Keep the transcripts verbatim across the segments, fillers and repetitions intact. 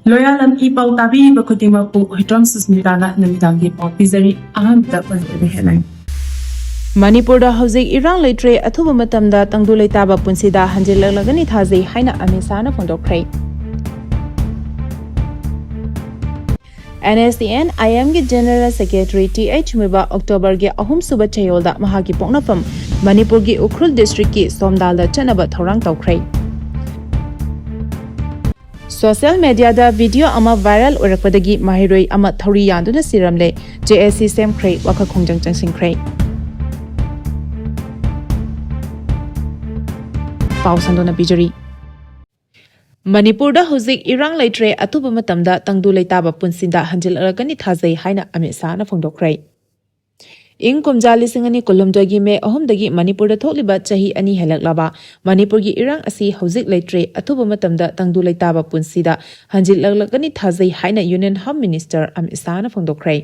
ꯂꯣꯌꯥꯂꯝ E ꯄꯥꯎ ꯇꯥꯕꯤꯔꯤꯕ ꯈꯨꯗꯤꯡꯃꯛꯄꯨ ꯍꯨꯏꯗ꯭ꯔꯣꯝ ꯁꯨꯁꯃꯤꯇꯥꯅ ꯅꯨꯃꯤꯗꯥꯡꯒꯤ ꯄꯥꯎ ꯄꯤꯖꯔꯤ꯫ ꯑꯍꯥꯟꯕꯗ ꯃꯅꯤꯄꯨꯔꯒꯤ ꯍꯦꯗꯂꯥꯏꯟ꯫ ꯃꯅꯤꯄꯨꯔꯗ ꯍꯧꯖꯤꯛ ꯏꯔꯥꯡ ꯂꯩꯇ꯭ꯔꯦ, ꯑꯊꯨꯕ ꯃꯇꯝꯗ ꯇꯪꯗꯨ ꯂꯩꯇꯥꯕ ꯄꯨꯟꯁꯤꯗ ꯍꯟꯖꯤꯜꯂꯛꯂꯒꯅꯤ ꯊꯥꯖꯩ ꯍꯥꯏꯅ ꯑꯃꯤꯠ ꯁꯥꯍꯅ ꯐꯣꯡꯗꯣꯛꯈ꯭ꯔꯦ꯫ N S D N I ꯑꯦꯝꯒꯤ general secretary T H Muivah ꯑꯣꯛꯇꯣꯕꯔꯒꯤ ꯑꯍꯨꯝꯁꯨꯕ ꯆꯌꯣꯜꯗ ꯃꯍꯥꯛꯀꯤ ꯄꯣꯛꯅꯐꯝ ꯃꯅꯤꯄꯨꯔꯒꯤ ꯎꯈ꯭ꯔꯨꯜ ꯗꯤꯁꯇ꯭ꯔꯤꯛꯀꯤ ꯁꯣꯝꯗꯥꯜꯗ ꯆꯠꯅꯕ ꯊꯧꯔꯥꯡ ꯇꯧꯈ꯭ꯔꯦ꯫ ꯁꯣꯁꯤꯌꯦꯜ ꯃꯦꯗꯤꯌꯥꯗ ꯚꯤꯗꯤꯑꯣ ꯑꯃ ꯚꯥꯏꯔꯦꯜ ꯑꯣꯏꯔꯛꯄꯗꯒꯤ ꯃꯍꯩꯔꯣꯏ ꯑꯃ ꯊꯧꯔꯤ ꯌꯥꯟꯗꯨꯅ ꯁꯤꯔꯝꯂꯦ꯫ ꯖꯦ ꯑꯦꯁ ꯁꯤ ꯁꯦꯝꯈ꯭ꯔꯦ, ꯋꯥꯈꯜ ꯈꯣꯡꯖꯪ ꯆꯪꯁꯤꯟꯈ꯭ꯔꯦ꯫ ꯄꯥꯎ ꯁꯟꯗꯣꯛꯅ ꯄꯤꯖꯔꯤ꯫ ꯃꯅꯤꯄꯨꯔꯗ ꯍꯧꯖꯤꯛ ꯏꯔꯥꯡ ꯂꯩꯇ꯭ꯔꯦ, ꯑꯊꯨꯕ ꯃꯇꯝꯗ ꯇꯪꯗꯨ ꯂꯩꯇꯥꯕ ꯄꯨꯟꯁꯤꯗ ꯍꯟꯖꯤꯜꯂꯛꯂꯒꯅꯤ ꯊꯥꯖꯩ ꯍꯥꯏꯅ ꯑꯃꯤꯠ ꯁꯥꯍꯅ ꯐꯣꯡꯗꯣꯛꯈ꯭ꯔꯦ꯫ ꯏꯪ ꯀꯨꯝꯖꯥ ꯂꯤꯁꯤꯡ ꯑꯅꯤ ꯀꯨꯟꯍꯨꯝꯗꯣꯏꯒꯤ ꯃꯦ ꯑꯍꯨꯝꯗꯒꯤ ꯃꯅꯤꯄꯨꯔꯗ ꯊꯣꯛꯂꯤꯕ ꯆꯍꯤ ꯑꯅꯤ ꯍꯦꯜꯂꯛꯂꯕ ꯃꯅꯤꯄꯨꯔꯒꯤ ꯏꯔꯥꯡ ꯑꯁꯤ ꯍꯧꯖꯤꯛ ꯂꯩꯇ꯭ꯔꯦ, ꯑꯊꯨꯕ ꯃꯇꯝꯗ ꯇꯪꯗꯨ ꯂꯩꯇꯥꯕ ꯄꯨꯟꯁꯤꯗ ꯍꯟꯖꯤꯜꯂꯛꯂꯒꯅꯤ ꯊꯥꯖꯩ ꯍꯥꯏꯅ ꯌꯨꯅꯤꯌꯟ ꯍꯣꯝ ꯃꯤꯅꯤꯁꯇꯔ ꯑꯃꯤꯠ ꯁꯥꯍꯅ ꯐꯣꯡꯗꯣꯛꯈ꯭ꯔꯦ꯫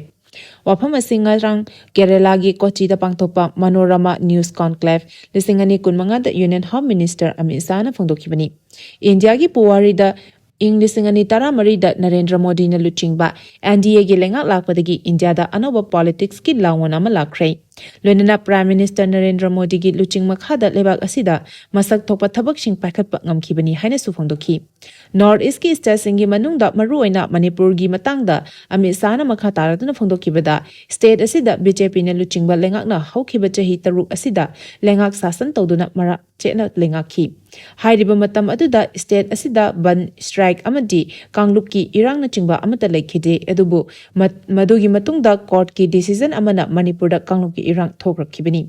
ꯋꯥꯐꯝ ꯑꯁꯤ ꯉꯔꯥꯡ ꯀꯦꯔꯦꯂꯥꯒꯤ ꯀꯣꯆꯤꯗ ꯄꯥꯡꯊꯣꯛꯄ ꯃꯅꯣꯔꯃꯥ ꯅ꯭ꯌꯨꯁ ꯀꯣꯟꯀ꯭ꯂꯦꯚ ꯂꯤꯁꯤꯡ ꯑꯅꯤ ꯀꯨꯟꯃꯉꯥꯗ ꯌꯨꯅꯤꯌꯟ ꯍꯣꯝ ꯃꯤꯅꯤꯁꯇꯔ ꯑꯃꯤꯠ ꯁꯥꯍꯅ ꯐꯣꯡꯗꯣꯛꯈꯤꯕꯅꯤ꯫ ꯏꯟꯗꯤꯌꯥꯒꯤ ꯄꯨꯋꯥꯔꯤꯗ ꯏꯪ ꯂꯤꯁꯤꯡ ꯑꯅꯤ ꯇꯔꯥꯃꯔꯤꯗ ꯅꯔꯦꯟꯗ꯭ꯔ ꯃꯣꯗꯤꯅ ꯂꯨꯆꯤꯡꯕ ꯑꯦꯟ ꯗꯤ ꯑꯦꯒꯤ ꯂꯩꯉꯥꯛ ꯂꯥꯛꯄꯗꯒꯤ ꯏꯟꯗꯤꯌꯥꯗ ꯑꯅꯧꯕ ꯄꯣꯂꯤꯇꯤꯛꯁꯀꯤ ꯂꯥꯎꯑꯣꯟ ꯑꯃ ꯂꯥꯛꯈ꯭ꯔꯦ꯫ ꯂꯣꯏꯅꯅ ꯄ꯭ꯔꯥꯏꯝ ꯃꯤꯅꯤꯁꯇꯔ ꯅꯔꯦꯟꯗ꯭ꯔ ꯃꯣꯗꯤꯒꯤ ꯂꯨꯆꯤꯡ ꯃꯈꯥꯗ ꯂꯩꯕꯥꯛ ꯑꯁꯤꯗ ꯃꯁꯛ ꯊꯣꯛꯄ ꯊꯕꯛꯁꯤꯡ ꯄꯥꯏꯈꯠꯄ ꯉꯝꯈꯤꯕꯅꯤ ꯍꯥꯏꯅꯁꯨ ꯐꯣꯡꯗꯣꯛꯈꯤ꯫ ꯅꯣꯔꯠ ꯏꯁꯀꯤ ꯁ꯭ꯇꯦꯠꯁꯤꯡꯒꯤ ꯃꯅꯨꯡꯗ ꯃꯔꯨꯑꯣꯏꯅ ꯃꯅꯤꯄꯨꯔꯒꯤ ꯃꯇꯥꯡꯗ ꯑꯃꯤꯠ ꯁꯥꯍꯅ ꯃꯈꯥ ꯇꯥꯔꯗꯨꯅ ꯐꯣꯡꯗꯣꯛꯈꯤꯕꯗ, ꯁ꯭ꯇꯦꯠ ꯑꯁꯤꯗ ꯕꯤ ꯖꯦ ꯄꯤꯅ ꯂꯨꯆꯤꯡꯕ ꯂꯩꯉꯥꯛꯅ ꯍꯧꯈꯤꯕ ꯆꯍꯤ ꯇꯔꯨꯛ ꯑꯁꯤꯗ ꯂꯩꯉꯥꯛ ꯁꯥꯁꯟ ꯇꯧꯗꯨꯅ ꯃꯔꯥ ꯆꯦꯠꯅ ꯂꯩꯉꯥꯛꯈꯤ꯫ ꯍꯥꯏꯔꯤꯕ ꯃꯇꯝ ꯑꯗꯨꯗ ꯁ꯭ꯇꯦꯠ ꯑꯁꯤꯗ ꯕꯟ, ꯁ꯭ꯇ꯭ꯔꯥꯏꯛ ꯑꯃꯗꯤ ꯀꯥꯡꯂꯨꯞꯀꯤ ꯏꯔꯥꯡꯅꯆꯤꯡꯕ ꯑꯃꯠꯇ ꯂꯩꯈꯤꯗꯦ꯫ ꯑꯗꯨꯕꯨ ꯃꯠ-, ꯃꯗꯨꯒꯤ ꯃꯇꯨꯡꯗ ꯀꯣꯔꯠꯀꯤ ꯗꯤꯁꯤꯖꯟ ꯑꯃꯅ ꯃꯅꯤꯄꯨꯔꯗ ꯀꯥꯡꯂꯨꯞꯀꯤ ꯏꯔꯥꯡ ꯊꯣꯛꯂꯛꯈꯤꯕꯅꯤ꯫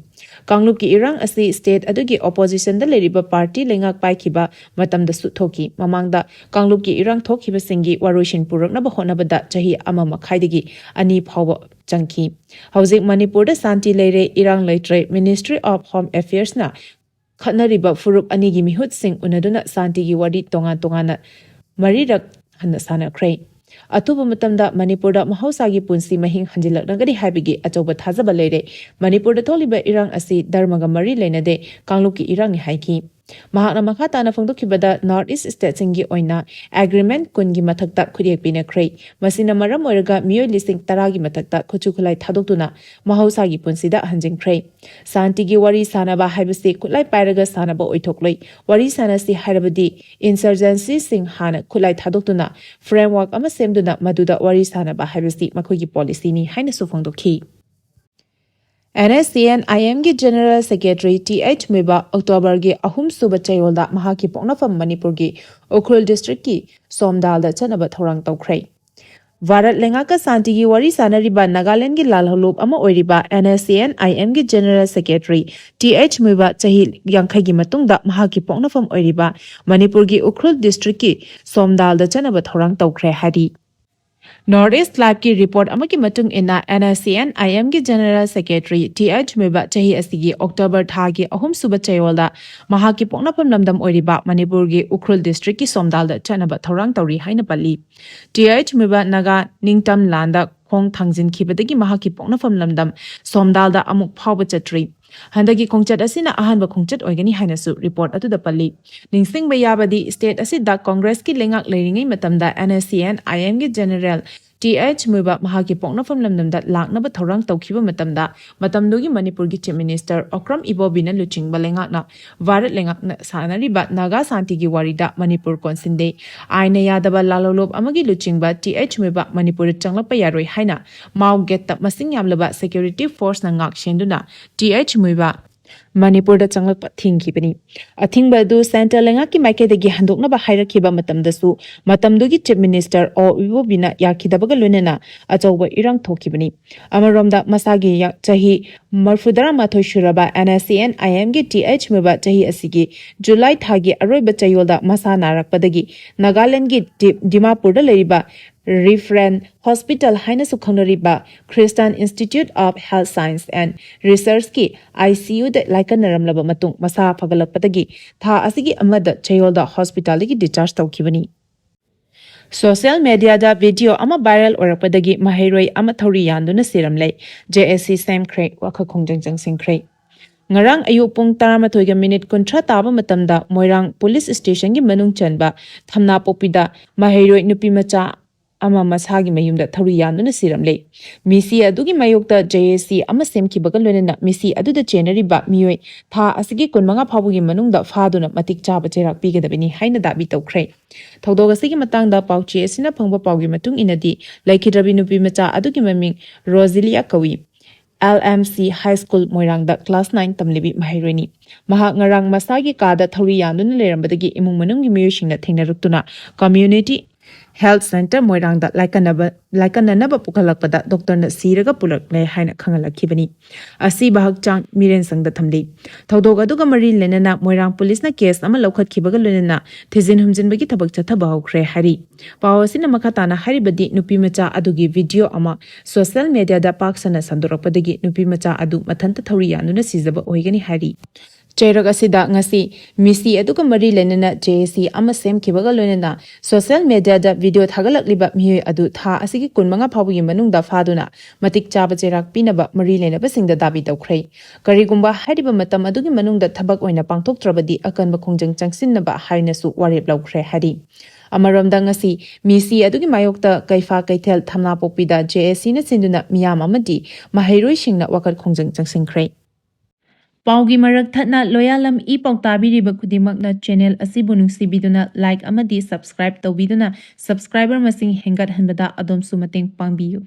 ꯀꯥꯡꯂꯨꯞꯀꯤ ꯏꯔꯥꯡ ꯑꯁꯤ ꯁ꯭ꯇꯦꯠ ꯑꯗꯨꯒꯤ ꯑꯣꯄꯣꯖꯤꯁꯟꯗ ꯂꯩꯔꯤꯕ ꯄꯥꯔꯇꯤ ꯂꯩꯉꯥꯛ ꯄꯥꯏꯈꯤꯕ ꯃꯇꯝꯗꯁꯨ ꯊꯣꯛꯈꯤ꯫ ꯃꯃꯥꯡꯗ ꯀꯥꯡꯂꯨꯞꯀꯤ ꯏꯔꯥꯡ ꯊꯣꯛꯈꯤꯕꯁꯤꯡꯒꯤ ꯋꯥꯔꯣꯏꯁꯤꯟ ꯄꯨꯔꯛꯅꯕ ꯍꯣꯠꯅꯕꯗ ꯆꯍꯤ ꯑꯃ ꯃꯈꯥꯏꯗꯒꯤ ꯑꯅꯤ ꯐꯥꯎꯕ ꯆꯪꯈꯤ꯫ ꯍꯧꯖꯤꯛ ꯃꯅꯤꯄꯨꯔꯗ ꯁꯥꯟꯇꯤ ꯂꯩꯔꯦ, ꯏꯔꯥꯡ ꯂꯩꯇ꯭ꯔꯦ, ꯃꯤꯅꯤꯁꯇ꯭ꯔꯤ ꯑꯣꯐ ꯍꯣꯝ ꯑꯦꯐꯤꯌꯔꯁꯅ ꯈꯠꯅꯔꯤꯕ ꯐꯨꯔꯨꯞ ꯑꯅꯤꯒꯤ ꯃꯤꯍꯨꯠꯁꯤꯡ ꯎꯅꯗꯨꯅ ꯁꯥꯟꯇꯤꯒꯤ ꯋꯥꯔꯤ ꯇꯣꯉꯥꯟ ꯇꯣꯉꯥꯟꯅ ꯃꯔꯤꯔꯛ ꯍꯟꯅ ꯁꯥꯟꯅꯈ꯭ꯔꯦ꯫ ꯑꯊꯨꯕ ꯃꯇꯝꯗ ꯃꯅꯤꯄꯨꯔꯗ ꯃꯍꯧꯁꯥꯒꯤ ꯄꯨꯟꯁꯤ ꯃꯍꯤꯡ ꯍꯟꯖꯤꯜꯂꯛꯂꯒꯅꯤ ꯍꯥꯏꯕꯒꯤ ꯑꯆꯧꯕ ꯊꯥꯖꯕ ꯂꯩꯔꯦ꯫ ꯃꯅꯤꯄꯨꯔꯗ ꯊꯣꯛꯂꯤꯕ ꯏꯔꯥꯡ ꯑꯁꯤ ꯙꯔꯃꯒ ꯃꯔꯤ ꯂꯩꯅꯗꯦ, ꯀꯥꯡꯂꯨꯞꯀꯤ ꯏꯔꯥꯡꯅꯤ ꯍꯥꯏꯈꯤ꯫ ꯃꯍꯥꯛꯅ ꯃꯈꯥ ꯇꯥꯅ ꯐꯣꯡꯗꯣꯛꯈꯤꯕꯗ, North East stateꯁꯤꯡꯒꯤ ꯑꯣꯏꯅ agreement ꯀꯨꯟꯒꯤ ꯃꯊꯛꯇ ꯈꯨꯠꯌꯦꯛ ꯄꯤꯅꯈ꯭ꯔꯦ꯫ ꯃꯁꯤꯅ ꯃꯔꯝ ꯑꯣꯏꯔꯒ ꯃꯤꯑꯣꯏ ꯂꯤꯁꯤꯡ ꯇꯔꯥꯒꯤ ꯃꯊꯛꯇ ꯈꯨꯠꯁꯨ ꯈꯨꯠꯂꯥꯏ ꯊꯥꯗꯣꯛꯇꯨꯅ ꯃꯍꯧꯁꯥꯒꯤ ꯄꯨꯟꯁꯤꯗ ꯍꯟꯖꯤꯟꯈ꯭ꯔꯦ꯫ ꯁꯥꯟꯇꯤꯒꯤ ꯋꯥꯔꯤ ꯁꯥꯅꯕ ꯍꯥꯏꯕꯁꯤ ꯈꯨꯠꯂꯥꯏ ꯄꯥꯏꯔꯒ ꯁꯥꯅꯕ ꯑꯣꯏꯊꯣꯛꯂꯣꯏ꯫ ꯋꯥꯔꯤ ꯁꯥꯅꯁꯤ ꯍꯥꯏꯔꯕꯗꯤ insurgencyꯁꯤꯡ ꯍꯥꯟꯅ ꯈꯨꯠꯂꯥꯏ ꯊꯥꯗꯣꯛꯇꯨꯅ framework ꯑꯃ ꯁꯦꯝꯗꯨꯅ ꯃꯗꯨꯗ ꯋꯥꯔꯤ ꯁꯥꯅꯕ ꯍꯥꯏꯕꯁꯤ ꯃꯈꯣꯏꯒꯤ policyꯅꯤ ꯍꯥꯏꯅꯁꯨ ꯐꯣꯡꯗꯣꯛꯈꯤ꯫ NSCN-IMꯒꯤ General Secretary th ꯃꯨꯏꯕ Octoberꯒꯤ ꯑꯍꯨꯝꯁꯨꯕ ꯆꯌꯣꯜꯗ ꯃꯍꯥꯛꯀꯤ ꯄꯣꯛꯅꯐꯝ ꯃꯅꯤꯄꯨꯔꯒꯤ ꯎꯈ꯭ꯔꯨꯜ districtꯀꯤ ꯁꯣꯝꯗꯥꯜꯗ ꯆꯠꯅꯕ ꯊꯧꯔꯥꯡ ꯇꯧꯈ꯭ꯔꯦ꯫ ꯚꯥꯔꯠ ꯂꯩꯉꯥꯛꯀ ꯁꯥꯟꯇꯤꯒꯤ ꯋꯥꯔꯤ ꯁꯥꯅꯔꯤꯕ ꯅꯥꯒꯥꯂꯦꯟꯗꯒꯤ ꯂꯥꯜꯍꯧꯂꯨꯞ ꯑꯃ ꯑꯣꯏꯔꯤꯕ NSCN-IMꯒꯤ General Secretary th ꯃꯨꯏꯕ ꯆꯍꯤ ꯌꯥꯡꯈꯩꯒꯤ ꯃꯇꯨꯡꯗ ꯃꯍꯥꯛꯀꯤ ꯄꯣꯛꯅꯐꯝ ꯑꯣꯏꯔꯤꯕ ꯃꯅꯤꯄꯨꯔꯒꯤ ꯎꯈ꯭ꯔꯨꯜ districtꯀꯤ ꯁꯣꯝꯗꯥꯜꯗ ꯆꯠꯅꯕ ꯊꯧꯔꯥꯡ ꯇꯧꯈ꯭ꯔꯦ ꯍꯥꯏꯔꯤ꯫ North East Liveꯀꯤ report ꯑꯃꯒꯤ ꯃꯇꯨꯡ ꯏꯟꯅ, NSCN-IMꯒꯤ General Secretary th ꯃꯨꯏꯕ ꯆꯍꯤ ꯑꯁꯤꯒꯤ October ꯊꯥꯒꯤ ꯑꯍꯨꯝꯁꯨꯕ ꯆꯌꯣꯜꯗ ꯃꯍꯥꯛꯀꯤ ꯄꯣꯛꯅꯐꯝ ꯂꯝꯗꯝ ꯑꯣꯏꯔꯤꯕ ꯃꯅꯤꯄꯨꯔꯒꯤ ꯎꯈ꯭ꯔꯨꯜ districtꯀꯤ ꯁꯣꯝꯗꯥꯜꯗ ꯆꯠꯅꯕ ꯊꯧꯔꯥꯡ ꯇꯧꯔꯤ ꯍꯥꯏꯅ ꯄꯜꯂꯤ꯫ th ꯃꯨꯏꯕ ꯅꯥꯒꯥ ꯅꯤꯡꯇꯝ ꯂꯥꯟꯗ ꯈꯣꯡ ꯊꯥꯡꯖꯤꯟꯈꯤꯕꯗꯒꯤ ꯃꯍꯥꯛꯀꯤ ꯄꯣꯛꯅꯐꯝ ꯂꯝꯗꯝ ꯁꯣꯝꯗꯥꯜꯗ ꯑꯃꯨꯛ ꯐꯥꯎꯕ ꯆꯠꯇ꯭ꯔꯤ꯫ ꯍꯟꯗꯛꯀꯤ ꯈꯣꯡꯆꯠ ꯑꯁꯤꯅ ꯑꯍꯥꯟꯕ ꯈꯣꯡꯆꯠ ꯑꯣꯏꯒꯅꯤ ꯍꯥꯏꯅꯁꯨ report ꯑꯗꯨꯗ ꯄꯜꯂꯤ꯫ ꯅꯤꯡꯁꯤꯡꯕ ꯌꯥꯕꯗꯤ, state ꯑꯁꯤꯗ Congressꯀꯤ ꯂꯩꯉꯥꯛ ꯂꯩꯔꯤꯉꯩ ꯃꯇꯝꯗ NSCN-IMꯒꯤ General th ꯃꯨꯏꯕ ꯃꯍꯥꯛꯀꯤ ꯄꯣꯛꯅꯐꯝ ꯂꯝꯗꯝꯗ ꯂꯥꯛꯅꯕ ꯊꯧꯔꯥꯡ ꯇꯧꯈꯤꯕ ꯃꯇꯝꯗ, ꯃꯇꯝꯗꯨꯒꯤ ꯃꯅꯤꯄꯨꯔꯒꯤ Chief Minister ꯑꯣꯀ꯭ꯔꯝ ꯏꯕꯣꯕꯤꯅ ꯂꯨꯆꯤꯡꯕ ꯂꯩꯉꯥꯛꯅ ꯚꯥꯔꯠ ꯂꯩꯉꯥꯛꯅ ꯁꯥꯟꯅꯔꯤꯕ ꯅꯥꯒꯥ ꯁꯥꯟꯇꯤꯒꯤ ꯋꯥꯔꯤꯗ ꯃꯅꯤꯄꯨꯔ ꯀꯣꯟꯁꯤꯟꯗꯦ꯫ ꯑꯥꯏꯟꯅ ꯌꯥꯗꯕ ꯂꯥꯜꯍꯧꯂꯨꯞ ꯑꯃꯒꯤ ꯂꯨꯆꯤꯡꯕ th ꯃꯨꯏꯕ ꯃꯅꯤꯄꯨꯔꯗ ꯆꯪꯂꯛꯄ ꯌꯥꯔꯣꯏ ꯍꯥꯏꯅ Mao Gateꯇ ꯃꯁꯤꯡ ꯌꯥꯝꯂꯕ security forceꯅ ꯉꯥꯛ ꯁꯦꯟꯗꯨꯅ th ꯃꯨꯏꯕ ꯃꯅꯤꯄꯨꯔꯗ ꯆꯪꯂꯛꯄ ꯊꯤꯡꯈꯤꯕꯅꯤ꯫ ꯑꯊꯤꯡꯕ ꯑꯗꯨ centre ꯂꯩꯉꯥꯛꯀꯤ ꯃꯥꯏꯀꯩꯗꯒꯤ ꯍꯟꯗꯣꯛꯅꯕ ꯍꯥꯏꯔꯛꯈꯤꯕ ꯃꯇꯝꯗꯁꯨ, ꯃꯇꯝꯗꯨꯒꯤ Chief Minister ꯑꯣ ꯏꯕꯣꯕꯤꯅ ꯌꯥꯈꯤꯗꯕꯒ ꯂꯣꯏꯅꯅ ꯑꯆꯧꯕ ꯏꯔꯥꯡ ꯊꯣꯛꯈꯤꯕꯅꯤ꯫ ꯑꯃꯔꯣꯝꯗ, ꯃꯁꯥꯒꯤ ꯌꯥ-, ꯆꯍꯤ ꯃꯔꯤꯐꯨꯇꯔꯥꯃꯥꯊꯣꯏ ꯁꯨꯔꯕ NSCN-IMꯒꯤ th ꯃꯨꯏꯕ ꯆꯍꯤ ꯑꯁꯤꯒꯤ July ꯊꯥꯒꯤ ꯑꯔꯣꯏꯕ ꯆꯌꯣꯜꯗ ꯃꯁꯥ ꯅꯥꯔꯛꯄꯗꯒꯤ ꯅꯥꯒꯥꯂꯦꯟꯗꯒꯤ ꯗꯤ-, ꯗꯤꯃꯥꯄꯨꯔꯗ ꯂꯩꯔꯤꯕ Reference Hospital ꯍꯥꯏꯅꯁꯨ ꯈꯪꯅꯔꯤꯕ Christian Institute of Health Science and Researchꯀꯤ ICUꯗ ꯂꯥꯏꯀꯠꯅꯔꯝꯂꯕ ꯃꯇꯨꯡ, ꯃꯁꯥ ꯐꯒꯠꯂꯛꯄꯗꯒꯤ ꯊꯥ ꯑꯁꯤꯒꯤ ꯑꯃꯗ ꯆꯌꯣꯜꯗ hospitalꯗꯒꯤ discharge ꯇꯧꯈꯤꯕꯅꯤ꯫ Social mediaꯗ video ꯑꯃ viral ꯑꯣꯏꯔꯛꯄꯗꯒꯤ ꯃꯍꯩꯔꯣꯏ ꯑꯃ ꯊꯧꯔꯤ ꯌꯥꯟꯗꯨꯅ ꯁꯤꯔꯝꯂꯦ꯫ JAC ꯁꯦꯝꯈ꯭ꯔꯦ, ꯋꯥꯈꯜ ꯈꯣꯡꯖꯪ ꯆꯪꯁꯤꯟꯈ꯭ꯔꯦ꯫ ꯉꯔꯥꯡ ꯑꯌꯨꯛ ꯄꯨꯡ ꯇꯔꯥꯃꯥꯊꯣꯏꯒ ꯃꯤꯅꯤꯠ ꯀꯨꯟꯊ꯭ꯔꯥ ꯇꯥꯕ ꯃꯇꯝꯗ ꯃꯣꯏꯔꯥꯡ ꯄꯨꯂꯤꯁ ꯁ꯭ꯇꯦꯁꯟꯒꯤ ꯃꯅꯨꯡ ꯆꯟꯕ ꯊꯝꯅꯥꯄꯣꯛꯄꯤꯗ ꯃꯍꯩꯔꯣꯏ ꯅꯨꯄꯤ ꯃꯆꯥ ꯑꯃ ꯃꯁꯥꯒꯤ ꯃꯌꯨꯝꯗ ꯊꯧꯔꯤ ꯌꯥꯟꯗꯨꯅ ꯁꯤꯔꯝꯂꯦ꯫ ꯃꯤꯁꯤ ꯑꯗꯨꯒꯤ ꯃꯥꯌꯣꯛꯇ ꯖꯦ ꯑꯦ ꯁꯤ ꯑꯃ ꯁꯦꯝꯈꯤꯕꯒ ꯂꯣꯏꯅꯅ ꯃꯤꯁꯤ ꯑꯗꯨꯗ ꯆꯦꯟꯅꯔꯤꯕ ꯃꯤꯑꯣꯏ ꯊꯥ ꯑꯁꯤꯒꯤ ꯀꯨꯟꯃꯉꯥ ꯐꯥꯎꯕꯒꯤ ꯃꯅꯨꯡꯗ ꯐꯥꯗꯨꯅ ꯃꯇꯤꯛ ꯆꯥꯕ ꯆꯩꯔꯥꯛ ꯄꯤꯒꯗꯕꯅꯤ ꯍꯥꯏꯅ ꯗꯥꯕꯤ ꯇꯧꯈ꯭ꯔꯦ꯫ ꯊꯧꯗꯣꯛ ꯑꯁꯤꯒꯤ ꯃꯇꯥꯡꯗ ꯄꯥꯎꯆꯦ ꯑꯁꯤꯅ ꯐꯪꯕ ꯄꯥꯎꯒꯤ ꯃꯇꯨꯡ ꯏꯟꯅꯗꯤ, ꯂꯩꯈꯤꯗ꯭ꯔꯕꯤ ꯅꯨꯄꯤ ꯃꯆꯥ ꯑꯗꯨꯒꯤ ꯃꯃꯤꯡ ꯔꯣꯖꯤꯂꯤꯌꯥ ꯀꯧꯏ꯫ L M C high school ꯃꯣꯏꯔꯥꯡꯗ ꯀ꯭ꯂꯥꯁ ꯅꯥꯏꯟ ꯇꯝꯂꯤꯕꯤ ꯃꯍꯩꯔꯣꯏꯅꯤ꯫ ꯃꯍꯥꯛ ꯉꯔꯥꯡ ꯃꯁꯥꯒꯤ ꯀꯥꯗ ꯊꯧꯔꯤ ꯌꯥꯟꯗꯨꯅ ꯂꯩꯔꯝꯕꯗꯒꯤ ꯏꯃꯨꯡ ꯃꯅꯨꯡꯒꯤ ꯃꯤꯑꯣꯏꯁꯤꯡꯅ ꯊꯦꯡꯅꯔꯛꯇꯨꯅ ꯀꯝꯃ꯭ꯌꯨꯅꯤꯇꯤ ꯍꯦꯜꯊ ꯁꯦꯟꯇꯔ ꯃꯣꯏꯔꯥꯡꯗ ꯂꯥꯏꯀꯠꯅꯕ, ꯂꯥꯏꯀꯠꯅꯅꯕ ꯄꯨꯈꯠꯂꯛꯄꯗ ꯗꯣꯛꯇꯔꯅ ꯁꯤꯔꯒ ꯄꯨꯔꯛꯂꯦ ꯍꯥꯏꯅ ꯈꯪꯍꯜꯂꯛꯈꯤꯕꯅꯤ꯫ ꯑꯁꯤꯕ ꯍꯛꯆꯥꯡ ꯃꯤꯔꯦꯟꯁꯪꯗ ꯊꯝꯂꯤ꯫ ꯊꯧꯗꯣꯛ ꯑꯗꯨꯒ ꯃꯔꯤ ꯂꯩꯅꯅ ꯃꯣꯏꯔꯥꯡ ꯄꯨꯂꯤꯁꯅ ꯀꯦꯁ ꯑꯃ ꯂꯧꯈꯠꯈꯤꯕꯒ ꯂꯣꯏꯅꯅ ꯊꯤꯖꯤꯟ ꯍꯨꯝꯖꯤꯟꯕꯒꯤ ꯊꯕꯛ ꯆꯠꯊꯕ ꯍꯧꯈ꯭ꯔꯦ ꯍꯥꯏꯔꯤ꯫ ꯄꯥꯎ ꯑꯁꯤꯅ ꯃꯈꯥ ꯇꯥꯅ ꯍꯥꯏꯔꯤꯕꯗꯤ, ꯅꯨꯄꯤ ꯃꯆꯥ ꯑꯗꯨꯒꯤ ꯚꯤꯗꯤꯑꯣ ꯑꯃ ꯁꯣꯁꯤꯌꯦꯜ ꯃꯦꯗꯤꯌꯥꯗ ꯄꯥꯛ ꯁꯟꯅ ꯁꯟꯗꯣꯔꯛꯄꯗꯒꯤ ꯅꯨꯄꯤ ꯃꯆꯥ ꯑꯗꯨ ꯃꯊꯟꯇ ꯊꯧꯔꯤ ꯌꯥꯟꯗꯨꯅ ꯁꯤꯖꯕ ꯑꯣꯏꯒꯅꯤ ꯍꯥꯏꯔꯤ꯫ ꯆꯩꯔꯛ ꯑꯁꯤꯗ ꯉꯁꯤ ꯃꯤꯁꯤ ꯑꯗꯨꯒ ꯃꯔꯤ ꯂꯩꯅꯅ ꯖꯦ ꯑꯦ ꯁꯤ ꯑꯃ ꯁꯦꯝꯈꯤꯕꯒ ꯂꯣꯏꯅꯅ ꯁꯣꯁꯤꯌꯦꯜ ꯃꯦꯗꯤꯌꯥꯗ ꯚꯤꯗꯤꯑꯣ ꯊꯥꯒꯠꯂꯛꯂꯤꯕ ꯃꯤꯑꯣꯏ ꯑꯗꯨ ꯊꯥ ꯑꯁꯤꯒꯤ ꯀꯨꯟꯃꯉꯥ ꯐꯥꯎꯕꯒꯤ ꯃꯅꯨꯡꯗ ꯐꯥꯗꯨꯅ ꯃꯇꯤꯛ ꯆꯥꯕ ꯆꯩꯔꯥꯛ ꯄꯤꯅꯕ ꯃꯔꯤ ꯂꯩꯅꯕꯁꯤꯡꯗ ꯗꯥꯕꯤ ꯇꯧꯈ꯭ꯔꯦ꯫ ꯀꯔꯤꯒꯨꯝꯕ ꯍꯥꯏꯔꯤꯕ ꯃꯇꯝ ꯑꯗꯨꯒꯤ ꯃꯅꯨꯡꯗ ꯊꯕꯛ ꯑꯣꯏꯅ ꯄꯥꯡꯊꯣꯛꯇ꯭ꯔꯕꯗꯤ ꯑꯀꯟꯕ ꯈꯣꯡꯖꯪ ꯆꯪꯁꯤꯟꯅꯕ ꯍꯥꯏꯅꯁꯨ ꯋꯥꯔꯦꯞ ꯂꯧꯈ꯭ꯔꯦ ꯍꯥꯏꯔꯤ꯫ ꯑꯃꯔꯣꯝꯗ ꯉꯁꯤ ꯃꯤꯁꯤ ꯑꯗꯨꯒꯤ ꯃꯥꯌꯣꯛꯇ ꯀꯩꯐꯥ ꯀꯩꯊꯦꯜ ꯊꯝꯅꯥꯄꯣꯛꯄꯤꯗ ꯖꯦ ꯑꯦ ꯁꯤꯅ ꯁꯤꯟꯗꯨꯅ ꯃꯤꯌꯥꯝ ꯑꯃꯗꯤ ꯃꯍꯩꯔꯣꯏꯁꯤꯡꯅ ꯋꯥꯀꯠ ꯈꯣꯡꯖꯪ ꯆꯪꯁꯤꯟꯈ꯭ꯔꯦ꯫ ꯄꯥꯎꯒꯤ ꯃꯔꯛ ꯊꯠꯅ ꯂꯣꯌꯥꯂꯝ ꯏ ꯄꯥꯎ ꯇꯥꯕꯤꯔꯤꯕ ꯈꯨꯗꯤꯡꯃꯛꯅ ꯆꯦꯅꯦꯜ ꯑꯁꯤꯕꯨ ꯅꯨꯡꯁꯤꯕꯤꯗꯨꯅ ꯂꯥꯏꯛ ꯑꯃꯗꯤ ꯁꯕꯁꯀ꯭ꯔꯥꯏꯕ ꯇꯧꯕꯤꯗꯨꯅ ꯁꯕꯁꯀ꯭ꯔꯥꯏꯕꯔ ꯃꯁꯤꯡ ꯍꯦꯟꯒꯠꯍꯟꯕꯗ ꯑꯗꯣꯝꯁꯨ ꯃꯇꯦꯡ ꯄꯥꯡꯕꯤꯌꯨ꯫